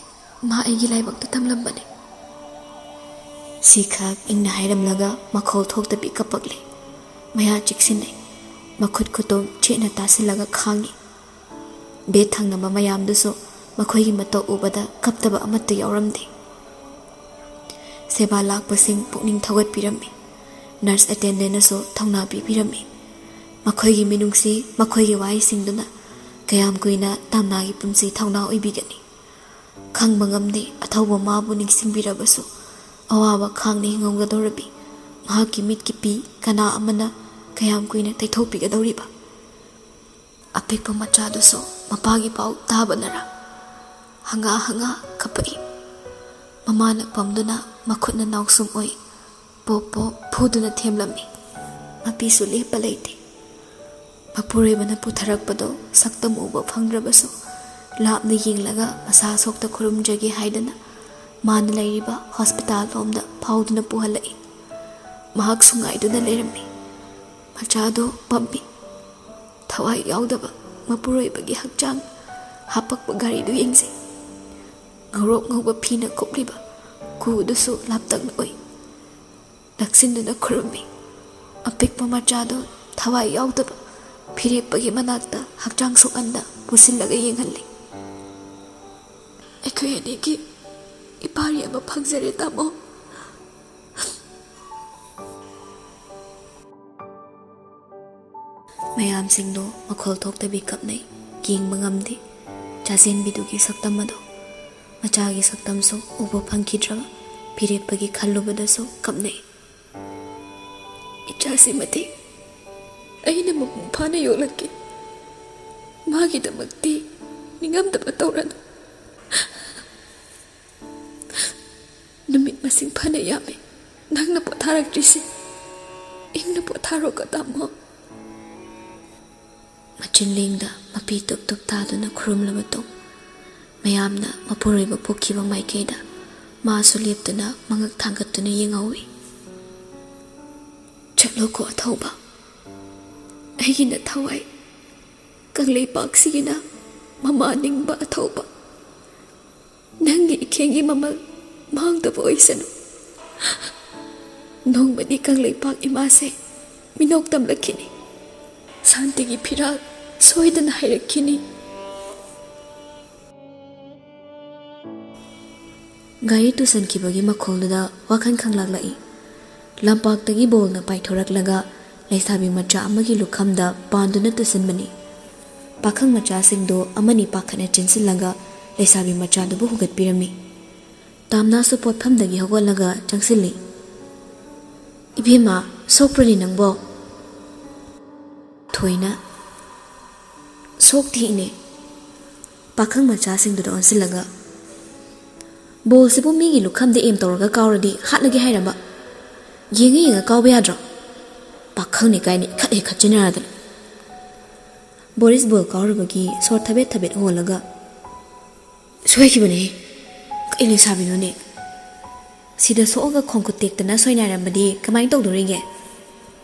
ꯃꯥ ꯑꯩꯒꯤ ꯂꯥꯏꯕꯛꯇ ꯇꯝꯂꯝꯕꯅꯤ"꯫ ꯁꯤꯈꯛ ꯏꯪꯅ ꯍꯥꯏꯔꯝꯂꯒ ꯃꯈꯣꯜ ꯊꯣꯛꯇꯕꯤ ꯀꯞꯄꯛꯂꯦ꯫ ꯃꯌꯥ ꯆꯤꯛꯁꯤꯟꯅꯩ꯫ ꯃꯈꯨꯠ ꯈꯨꯇꯣꯝ ꯆꯦꯠꯅ ꯇꯥꯁꯤꯜꯂꯒ ꯈꯥꯡꯉꯤ꯫ ꯕꯦꯗ ꯊꯪꯅꯕ ꯃꯌꯥꯝꯗꯨꯁꯨ ꯃꯈꯣꯏꯒꯤ ꯃꯇꯧ ꯎꯕꯗ ꯀꯞꯇꯕ ꯑꯃꯠꯇ ꯌꯥꯎꯔꯝꯗꯦ꯫ ꯁꯦꯕꯥ ꯂꯥꯛꯄꯁꯤꯡ ꯄꯨꯛꯅꯤꯡ ꯊꯧꯒꯠꯄꯤꯔꯝꯃꯤ꯫ ꯅꯔꯁ ꯑꯦꯇꯦꯟꯗꯦꯟꯅꯁꯨ ꯊꯧꯅꯥ ꯄꯤꯕꯤꯔꯝꯃꯤ꯫ ꯃꯈꯣꯏꯒꯤ ꯃꯤꯅꯨꯡꯁꯤ, ꯃꯈꯣꯏꯒꯤ ꯋꯥꯍꯩꯁꯤꯡꯗꯨꯅ ꯀꯌꯥꯝ ꯀꯨꯏꯅ ꯇꯥꯝꯅꯥꯒꯤ ꯄꯨꯟꯁꯤ ꯊꯧꯅꯥ ꯑꯣꯏꯕꯤꯒꯅꯤ꯫ ꯈꯪꯕ ꯉꯝꯗꯦ, ꯑꯊꯧꯕ ꯃꯥꯕꯨ ꯅꯤꯡꯁꯤꯡꯕꯤꯔꯕꯁꯨ ꯑꯋꯥꯕ ꯈꯥꯡꯅ ꯍꯤꯡꯍꯧꯒꯗꯧꯔꯕꯤ ꯃꯍꯥꯛꯀꯤ ꯃꯤꯠꯀꯤ ꯄꯤ ꯀꯅꯥ ꯑꯃꯅ ꯀꯌꯥꯝ ꯀꯨꯏꯅ ꯇꯩꯊꯣꯛꯄꯤꯒꯗꯧꯔꯤꯕ? ꯑꯄꯤꯛꯄ ꯃꯆꯥꯗꯨꯁꯨ ꯃꯄꯥꯒꯤ ꯄꯥꯎ ꯇꯥꯕꯅꯔ ꯍꯪꯒꯥ ꯍꯪꯒꯥ ꯀꯞꯄꯛꯏ꯫ ꯃꯃꯥꯅ ꯄꯝꯗꯨꯅ ꯃꯈꯨꯠꯅ ꯅꯥꯎꯁꯨꯝ ꯑꯣꯏ ꯄꯣꯞ ꯄꯣꯞ ꯐꯨꯗꯨꯅ ꯊꯦꯝꯂꯝꯃꯤ꯫ ꯃꯄꯤꯁꯨ ꯂꯦꯞꯄ ꯂꯩꯇꯦ꯫ ꯃꯄꯨꯔꯣꯏꯕꯅ ꯄꯨꯊꯔꯛꯄꯗꯣ ꯁꯛꯇꯝ ꯎꯕ ꯐꯪꯗ꯭ꯔꯕꯁꯨ ꯂꯥꯞꯅ ꯌꯦꯡꯂꯒ ꯃꯁꯥ ꯁꯣꯛꯇ ꯈꯨꯔꯨꯝꯖꯒꯦ ꯍꯥꯏꯗꯅ ꯃꯥꯅ ꯂꯩꯔꯤꯕ ꯍꯣꯁꯄꯤꯇꯥꯜ ꯂꯣꯝꯗ ꯐꯥꯎꯗꯨꯅ ꯄꯨꯍꯜꯂꯛꯏ꯫ ꯃꯍꯥꯛꯁꯨ ꯉꯥꯏꯗꯨꯅ ꯂꯩꯔꯝꯃꯤ꯫ ꯃꯆꯥꯗꯣ ꯄꯝꯃꯤ꯫ ꯊꯋꯥꯏ ꯌꯥꯎꯗꯕ ꯃꯄꯨꯔꯣꯏꯕꯒꯤ ꯍꯛꯆꯥꯡ ꯍꯥꯄꯛꯄ ꯒꯥꯔꯤꯗꯨ ꯌꯦꯡꯁꯤ꯫ ꯉꯧꯔꯣꯛ ꯉꯧꯕ ꯐꯤꯅ ꯀꯨꯞꯂꯤꯕ ꯀꯨꯗꯨꯁꯨ ꯂꯥꯞꯇꯛꯅ ꯎꯏ꯫ ꯅꯛꯁꯤꯟꯗꯨꯅ ꯈꯨꯔꯨꯝꯃꯤ꯫ ꯑꯄꯤꯛꯄ ꯃꯆꯥꯗꯨ ꯊꯋꯥꯏ ꯌꯥꯎꯗꯕ ꯐꯤꯔꯦꯞꯄꯒꯤ ꯃꯅꯥꯛꯇ ꯍꯛꯆꯥꯡ ꯁꯣꯛꯍꯟꯗ ꯄꯨꯁꯤꯜꯂꯒ ꯌꯦꯡꯍꯜꯂꯤ꯫ "ꯑꯩꯈꯣꯏ ꯑꯅꯤꯒꯤ ꯏꯄꯥꯔꯤ ꯑꯃ ꯐꯪꯖꯔꯦ, ꯇꯥꯃꯣ꯫" ꯃꯌꯥꯝꯁꯤꯡꯗꯣ ꯃꯈꯣꯜ ꯊꯣꯛꯇꯕꯤ ꯀꯞꯅꯩ꯫ ꯌꯦꯡꯕ ꯉꯝꯗꯦ ꯆꯥꯖꯦꯟꯕꯤꯗꯨꯒꯤ ꯁꯛꯇꯝ ꯑꯗꯣ꯫ ꯃꯆꯥꯒꯤ ꯁꯛꯇꯝꯁꯨ ꯎꯕ ꯐꯪꯈꯤꯗ꯭ꯔꯕ ꯐꯤꯔꯦꯞꯄꯒꯤ ꯈꯜꯂꯨꯕꯗꯁꯨ ꯀꯞꯅꯩ꯫ "ꯏꯆꯥꯁꯤꯃꯗꯤ ꯑꯩꯅ ꯃꯄꯨꯡ ꯐꯥꯅ ꯌꯣꯛꯂꯛꯀꯦ꯫ ꯃꯥꯒꯤꯗꯃꯛꯇꯤ ꯅꯤꯡꯉꯝꯗꯕ ꯇꯧꯔꯅꯨ꯫ ꯅꯨꯃꯤꯠ ꯃꯁꯤꯡ ꯐꯅ ꯌꯥꯝꯃꯤ ꯅꯪꯅ ꯄꯣꯊꯥꯔꯛꯇ꯭ꯔꯤꯁꯦ꯫ ꯏꯪꯅ ꯄꯣꯊꯥꯔꯣꯀꯣ, ꯇꯥꯃꯣ꯫" ꯃꯆꯤꯟ ꯂꯦꯡꯗ ꯃꯄꯤ ꯇꯨꯞ ꯇꯨꯞ ꯇꯥꯗꯨꯅ ꯈꯨꯔꯨꯝꯂꯕ ꯇꯨꯡ, ꯃꯌꯥꯝꯅ ꯃꯄꯨꯔꯣꯏꯕ ꯄꯣꯛꯈꯤꯕ ꯃꯥꯏꯀꯩꯗ ꯃꯥꯁꯨ ꯂꯦꯞꯇꯨꯅ ꯃꯉꯛ ꯊꯥꯡꯒꯠꯇꯨꯅ ꯌꯦꯡꯍꯧꯏ꯫ "ꯆꯠꯂꯣꯀꯣ ꯑꯊꯧꯕ, ꯑꯩꯒꯤꯅ ꯊꯋꯥꯏ, ꯀꯪꯂꯩꯄꯥꯛꯁꯤꯒꯤꯅ ꯃꯃꯥ ꯅꯤꯡꯕ ꯑꯊꯧꯕ꯫ ꯅꯪꯒꯤ ꯏꯈꯦꯡꯒꯤ ꯃꯃꯜ ꯃꯥꯡꯗꯕ ꯑꯣꯏꯁꯅꯨ꯫ ꯅꯣꯡꯃꯗꯤ ꯀꯪꯂꯩꯄꯥꯛ ꯏꯃꯥꯁꯦ ꯃꯤꯅꯣꯛ ꯇꯝꯂꯛꯈꯤꯅꯤ꯫ ꯁꯥꯟꯇꯤꯒꯤ ꯐꯤꯔꯥꯜ ꯁꯣꯏꯗꯅ ꯍꯥꯏꯔꯛꯈꯤꯅꯤ꯫ ꯒꯥꯔꯤ ꯇꯨꯁꯟꯈꯤꯕꯒꯤ ꯃꯈꯣꯜꯗꯨꯗ ꯋꯥꯈꯜ ꯈꯪꯂꯥꯛꯂꯛꯏ꯫ ꯂꯝꯄꯥꯛꯇꯒꯤ ꯕꯣꯜꯅ ꯄꯥꯏꯊꯣꯔꯛꯂꯒ ꯂꯩꯁꯥꯕꯤ ꯃꯆꯥ ꯑꯃꯒꯤ ꯂꯨꯈꯝꯗ ꯄꯥꯟꯗꯨꯅ ꯇꯨꯁꯟꯕꯅꯤ꯫ ꯄꯥꯈꯪ ꯃꯆꯥꯁꯤꯡꯗꯨ ꯑꯃꯅꯤ ꯄꯥꯈꯠꯅ ꯆꯦꯟꯁꯤꯜꯂꯒ ꯂꯩꯁꯥꯕꯤ ꯃꯆꯥꯗꯨꯕꯨ ꯍꯨꯒꯠꯄꯤꯔꯝꯃꯤ꯫ ꯇꯥꯝꯅꯥꯁꯨ ꯄꯣꯠꯐꯝꯗꯒꯤ ꯍꯧꯒꯠꯂꯒ ꯆꯪꯁꯤꯜꯂꯤ꯫ "ꯏꯕꯦꯝꯃ, ꯁꯣꯛꯄ꯭ꯔꯅꯦ ꯅꯪꯕꯣ?" ꯊꯣꯏꯅ, "ꯁꯣꯛꯇꯦ ꯏꯅꯦ"꯫ ꯄꯥꯈꯪ ꯃꯆꯥꯁꯤꯡꯗꯨꯗ ꯑꯣꯟꯁꯤꯜꯂꯒ, "ꯕꯣꯜꯁꯤꯕꯨ ꯃꯤꯒꯤ ꯂꯨꯈꯝꯗ ꯑꯦꯝ ꯇꯧꯔꯒ ꯀꯥꯎꯔꯗꯤ ꯍꯥꯠꯂꯒꯦ ꯍꯥꯏꯔꯕ? ꯌꯦꯡꯉ ꯌꯦꯡꯉ ꯀꯥꯎꯕ ꯌꯥꯗ꯭ꯔꯣ? ꯄꯥꯈꯪꯅꯤ ꯀꯥꯏꯅ ꯏꯈꯠ ꯍꯦꯛ ꯈꯠꯆꯤꯟꯅꯔꯗꯅ"꯫ ꯕꯣꯔꯤꯁ ꯕꯣꯜ ꯀꯥꯎꯔꯨꯕꯒꯤ ꯁꯣꯔ ꯊꯕꯦꯠ ꯊꯕꯦꯠ ꯍꯣꯜꯂꯒ, "ꯁꯣꯏꯈꯤꯕꯅꯦ꯫ ꯀꯩ ꯂꯩꯁꯥꯕꯤꯅꯣꯅꯦ? ꯁꯤꯗ ꯁꯣꯛꯑꯒ ꯈꯣꯡꯈꯨꯠ ꯇꯦꯛꯇꯅ ꯁꯣꯏꯅꯥꯏꯔꯝꯕꯗꯤ ꯀꯃꯥꯏꯅ ꯇꯧꯗꯣꯔꯤꯒꯦ?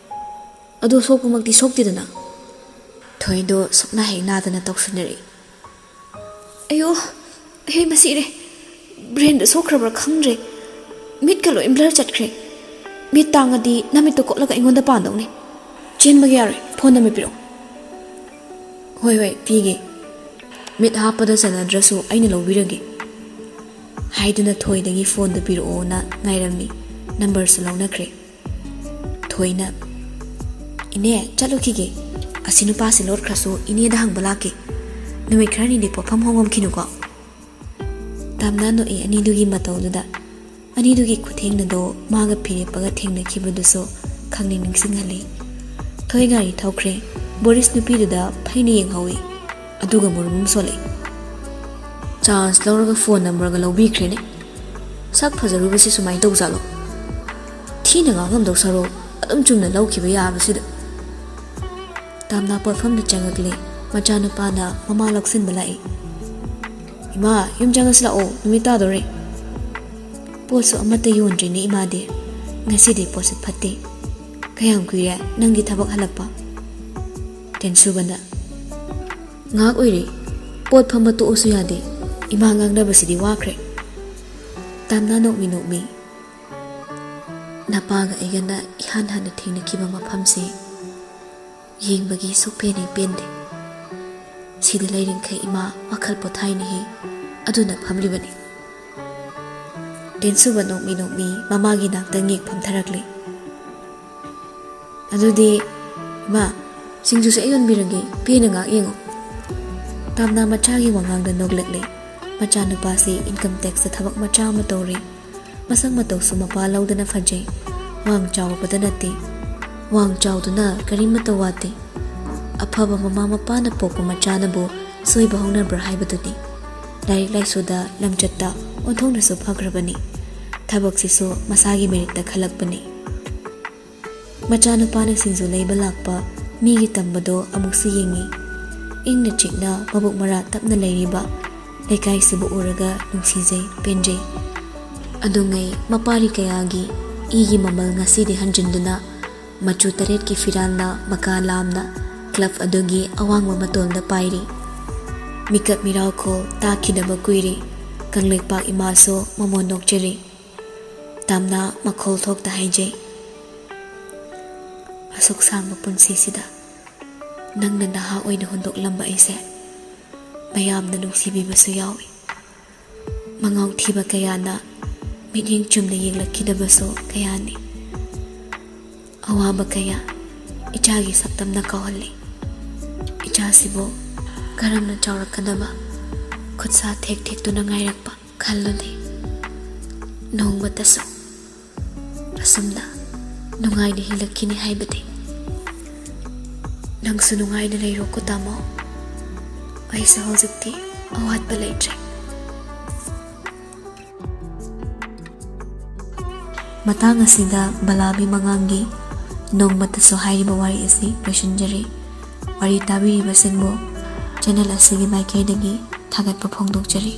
ꯑꯗꯣ ꯁꯣꯛꯄꯃꯛꯇꯤ ꯁꯣꯛꯇꯦꯗꯅ"꯫ ꯊꯣꯏꯗꯣ ꯁꯨꯞꯅ ꯍꯦꯛ ꯅꯥꯗꯅ ꯇꯧꯁꯤꯟꯅꯔꯛꯏ꯫ "ꯑꯌꯣ, ꯑꯩ ꯃꯁꯤꯔꯦ꯫ ꯕ꯭ꯔꯦꯟꯗ ꯁꯣꯛꯈ꯭ꯔꯕ꯭ꯔꯥ ꯈꯪꯗ꯭ꯔꯦ꯫ ꯃꯤꯠꯀ ꯂꯣꯏ ꯕ꯭ꯂꯔ ꯆꯠꯈ꯭ꯔꯦ꯫ ꯃꯤꯠ ꯇꯥꯡꯉꯗꯤ ꯅꯃꯤꯠꯇꯣ ꯀꯣꯠꯂꯒ ꯑꯩꯉꯣꯟꯗ ꯄꯥꯟꯗꯧꯅꯦ꯫ ꯆꯦꯟꯕꯒꯤ ꯌꯥꯔꯣꯏ, ꯐꯣꯟ ꯅꯝꯕꯔ ꯄꯤꯔꯛꯑꯣ"꯫ "ꯍꯣꯏ, ꯍꯣꯏ, ꯄꯤꯒꯦ꯫ ꯃꯤꯠ ꯍꯥꯞꯄꯗ ꯆꯟꯅꯗ꯭ꯔꯁꯨ ꯑꯩꯅ ꯂꯧꯕꯤꯔꯒꯦ"꯫ ꯍꯥꯏꯗꯨꯅ ꯊꯣꯏꯗꯒꯤ ꯐꯣꯟꯗꯨ ꯄꯤꯔꯛꯑꯣꯅ ꯉꯥꯏꯔꯝꯃꯤ꯫ ꯅꯝꯕꯔꯁꯨ ꯂꯧꯅꯈ꯭ꯔꯦ꯫ ꯊꯣꯏꯅ, "ꯏꯅꯦ, ꯆꯠꯂꯨꯈꯤꯒꯦ꯫ ꯑꯁꯤ ꯅꯨꯄꯥꯁꯤ ꯂꯣꯠꯈ꯭ꯔꯁꯨ ꯏꯅꯦꯗ ꯍꯪꯕ ꯂꯥꯛꯀꯦ꯫ ꯅꯨꯃꯤꯠ ꯈꯔꯅꯤꯗꯤ ꯄꯣꯠꯐꯝ ꯍꯣꯡꯉꯝꯈꯤꯅꯨꯀꯣ"꯫ ꯇꯥꯝꯅꯥ ꯅꯣꯛꯏ ꯑꯅꯤꯗꯨꯒꯤ ꯃꯇꯧꯗꯨꯗ꯫ ꯑꯅꯤꯗꯨꯒꯤ ꯈꯨꯊꯦꯡꯅꯗꯣ ꯃꯥꯒ ꯐꯤꯔꯦꯞꯄꯒ ꯊꯦꯡꯅꯈꯤꯕꯗꯨꯁꯨ ꯈꯪꯅꯤꯡ ꯅꯤꯡꯁꯤꯡꯍꯜꯂꯤ꯫ ꯊꯣꯏ ꯒꯥꯔꯤ ꯊꯧꯈ꯭ꯔꯦ꯫ ꯕꯣꯔꯤꯁ ꯅꯨꯄꯤꯗꯨꯗ ꯐꯩꯅ ꯌꯦꯡꯍꯧꯏ꯫ ꯑꯗꯨꯒ ꯃꯔꯨꯝ ꯑꯃ ꯁꯣꯜꯂꯛꯏ꯫ ꯆꯥꯟꯁ ꯂꯧꯔꯒ ꯐꯣꯟ ꯅꯝꯕꯔꯒ ꯂꯧꯕꯤꯈ꯭ꯔꯦꯅꯦ꯫ ꯁꯛ ꯐꯖꯔꯨꯕꯁꯤ ꯁꯨꯃꯥꯏꯅ ꯇꯧꯖꯥꯠꯂꯣ? ꯊꯤꯅ ꯉꯥꯡꯉꯝꯗꯧ ꯁꯔꯨꯛ ꯑꯗꯨꯝ ꯆꯨꯝꯅ ꯂꯧꯈꯤꯕ ꯌꯥꯕꯁꯤꯗ꯫ ꯇꯥꯝꯅꯥ ꯄꯣꯠꯐꯝꯗ ꯆꯪꯉꯛꯂꯦ꯫ ꯃꯆꯥꯅꯨꯄꯥꯅ ꯃꯃꯥ ꯂꯧꯁꯤꯟꯕ ꯂꯥꯛꯏ꯫ "ꯏꯃꯥ, ꯌꯨꯝ ꯆꯪꯉꯁꯤ ꯂꯥꯛꯑꯣ, ꯅꯨꯃꯤꯠ ꯇꯥꯗꯣꯔꯦ"꯫ "ꯄꯣꯠꯁꯨ ꯑꯃꯠꯇ ꯌꯣꯟꯗ꯭ꯔꯤꯅꯦ ꯏꯃꯥꯗꯤ꯫ ꯉꯁꯤꯗꯤ ꯄꯣꯠꯁꯤꯠ ꯐꯠꯇꯦ꯫ ꯀꯌꯥꯝ ꯀꯨꯏꯔꯦ ꯅꯪꯒꯤ ꯊꯕꯛ ꯍꯜꯂꯛꯄ?" ꯇꯦꯟꯁꯨꯕꯅ, "ꯉꯥꯏꯍꯥꯛ ꯑꯣꯏꯔꯦ꯫ ꯄꯣꯠ ꯐꯝꯕ ꯇꯣꯛꯑꯁꯨ ꯌꯥꯗꯦ꯫ ꯏꯃꯥ ꯉꯥꯡꯅꯕꯁꯤꯗꯤ ꯋꯥꯈ꯭ꯔꯦ"꯫ ꯇꯥꯝꯅꯥ ꯅꯣꯛꯃꯤ ꯅꯣꯛꯃꯤ, "ꯅꯄꯥꯒ ꯑꯩꯒꯅ ꯏꯍꯥꯟ ꯍꯥꯟꯅ ꯊꯦꯡꯅꯈꯤꯕ ꯃꯐꯝꯁꯦ ꯌꯦꯡꯕꯒꯤ ꯁꯨꯛꯄꯦꯟ ꯍꯦꯛ ꯄꯦꯟꯗꯦ꯫ ꯁꯤꯗ ꯂꯩꯔꯤꯡꯈꯩ ꯏꯃꯥ ꯋꯥꯈꯜ ꯄꯣꯊꯥꯏꯅꯦꯍꯦ꯫ ꯑꯗꯨꯅ ꯐꯝꯂꯤꯕꯅꯤ꯫ ꯇꯦꯟꯁꯨꯕ ꯅꯣꯛꯃꯤ ꯅꯣꯛꯃꯤ ꯃꯃꯥꯒꯤ ꯅꯥꯛꯇ ꯉꯦꯛ ꯐꯝꯊꯔꯛꯂꯦ꯫ "ꯑꯗꯨꯗꯤ ꯏꯃꯥ, ꯁꯤꯡꯖꯨꯁꯨ ꯑꯩ ꯌꯣꯟꯕꯤꯔꯒꯦ, ꯄꯦꯟꯅ ꯉꯥꯛ ꯌꯦꯡꯉꯣ꯫" ꯇꯥꯝꯅꯥ ꯃꯆꯥꯒꯤ ꯋꯥꯉꯥꯡꯗ ꯅꯣꯛꯂꯛꯂꯦ꯫ ꯃꯆꯥꯅꯨꯄꯥꯁꯤ income taxꯇ ꯊꯕꯛ ꯃꯆꯥ ꯑꯃ ꯇꯧꯔꯤ꯫ ꯃꯁꯛ ꯃꯇꯧꯁꯨ ꯃꯄꯥ ꯂꯧꯗꯅ ꯐꯖꯩ꯫ ꯋꯥꯡ ꯆꯥꯎꯕꯗ ꯅꯠꯇꯦ, ꯋꯥꯡ ꯆꯥꯎꯗꯨꯅ ꯀꯔꯤꯃꯠꯇ ꯋꯥꯠꯇꯦ꯫ ꯑꯐꯕ ꯃꯃꯥ ꯃꯄꯥꯅ ꯄꯣꯛꯄ ꯃꯆꯥꯅꯕꯨ ꯁꯣꯏꯕ ꯍꯧꯅꯕ꯭ꯔꯥ ꯍꯥꯏꯕꯗꯨꯅꯤ꯫ ꯂꯥꯏꯔꯤꯛ ꯂꯥꯏꯁꯨꯗ, ꯂꯝꯆꯠꯇ ꯑꯣꯟꯊꯣꯛꯅꯁꯨ ꯐꯈ꯭ꯔꯕꯅꯤ꯫ ꯊꯕꯛꯁꯤꯁꯨ ꯃꯁꯥꯒꯤ ꯃꯦꯔꯤꯠꯇ ꯈꯜꯂꯛꯄꯅꯤ꯫ ꯃꯆꯥꯅꯨꯄꯥꯅ ꯁꯤꯡꯖꯨ ꯂꯩꯕ ꯂꯥꯛꯄ ꯃꯤꯒꯤ ꯇꯝꯕꯗꯣ ꯑꯃꯨꯛꯁꯨ ꯌꯦꯡꯉꯤ꯫ ꯏꯪꯅ ꯆꯤꯛꯅ ꯃꯕꯨꯛ ꯃꯔꯥ ꯇꯞꯅ ꯂꯩꯔꯤꯕ ꯂꯩꯀꯥꯏꯁꯤꯕꯨ ꯎꯔꯒ ꯅꯨꯡꯁꯤꯖꯩ, ꯄꯦꯟꯖꯩ꯫ ꯑꯗꯨꯉꯩ ꯃꯄꯥꯔꯤ ꯀꯌꯥꯒꯤ ꯏꯒꯤ ꯃꯃꯜ ꯉꯁꯤꯗꯤ ꯍꯟꯖꯤꯟꯗꯨꯅ ꯃꯆꯨ ꯇꯔꯦꯠꯀꯤ ꯐꯤꯔꯥꯜꯅ ꯃꯀꯥ ꯂꯥꯝꯅ club ꯑꯗꯨꯒꯤ ꯑꯋꯥꯡꯕ ꯃꯇꯣꯟꯗ ꯄꯥꯏꯔꯤ꯫ ꯃꯤꯀꯞ ꯃꯤꯔꯥꯎꯈꯣꯜ ꯇꯥꯈꯤꯗꯕ ꯀꯨꯏꯔꯦ꯫ ꯀꯪꯂꯩꯄꯥꯛ ꯏꯃꯥꯁꯨ ꯃꯃꯣꯟ ꯅꯣꯛꯆꯔꯤ꯫ ꯇꯥꯝꯅꯥ ꯃꯈꯣꯜ ꯊꯣꯛꯇ ꯍꯥꯏꯖꯩ, "ꯑꯁꯨꯛ ꯁꯥꯡꯕ ꯄꯨꯟꯁꯤꯁꯤꯗ ꯅꯪꯅ ꯅꯍꯥ ꯑꯣꯏꯅ ꯍꯨꯟꯗꯣꯛꯂꯝꯕ ꯑꯩꯁꯦ ꯃꯌꯥꯝꯅ ꯅꯨꯡꯁꯤꯕꯤꯕꯁꯨ ꯌꯥꯎꯏ꯫ ꯃꯉꯥꯎ ꯊꯤꯕ ꯀꯌꯥꯅ ꯃꯤꯠꯌꯦꯡ ꯆꯨꯝꯅ ꯌꯦꯡꯂꯛꯈꯤꯗꯕꯁꯨ ꯀꯌꯥꯅꯤ꯫ ꯑꯋꯥꯕ ꯀꯌꯥ ꯏꯆꯥꯒꯤ ꯁꯛꯇꯝꯅ ꯀꯥꯎꯍꯜꯂꯤ꯫ ꯏꯆꯥꯁꯤꯕꯨ ꯀꯔꯝꯅ ꯆꯥꯎꯔꯛꯀꯗꯕ ꯈꯨꯠꯁꯥ ꯊꯦꯛ ꯊꯦꯛꯇꯨꯅ ꯉꯥꯏꯔꯛꯄ ꯈꯜꯂꯨꯅꯦ꯫ ꯅꯣꯡꯃꯇꯁꯨ ꯑꯁꯨꯝꯅ ꯅꯨꯡꯉꯥꯏꯅ ꯍꯤꯡꯂꯛꯈꯤꯅꯤ ꯍꯥꯏꯕꯗꯤ꯫ ꯅꯪꯁꯨ ꯅꯨꯡꯉꯥꯏꯅ ꯂꯩꯔꯣꯀꯣ ꯇꯥꯃꯣ꯫ ꯑꯩꯁꯨ ꯍꯧꯖꯤꯛꯇꯤ ꯑꯋꯥꯠꯄ ꯂꯩꯇ꯭ꯔꯦ꯫" ꯃꯇꯥꯡ ꯑꯁꯤꯗ ꯕꯂꯥꯕꯤ ꯃꯉꯥꯡꯒꯤ ꯅꯣꯡꯃꯇꯁꯨ ꯍꯥꯏꯔꯤꯕ ꯋꯥꯔꯤ ꯑꯁꯤ ꯂꯣꯏꯁꯤꯟꯖꯔꯤ꯫ ꯋꯥꯔꯤ ꯇꯥꯕꯤꯔꯤꯕꯁꯤꯡꯕꯨ channel ꯑꯁꯤꯒꯤ ꯃꯥꯏꯀꯩꯗꯒꯤ ꯊꯥꯒꯠꯄ ꯐꯣꯡꯗꯣꯛꯆꯔꯤ꯫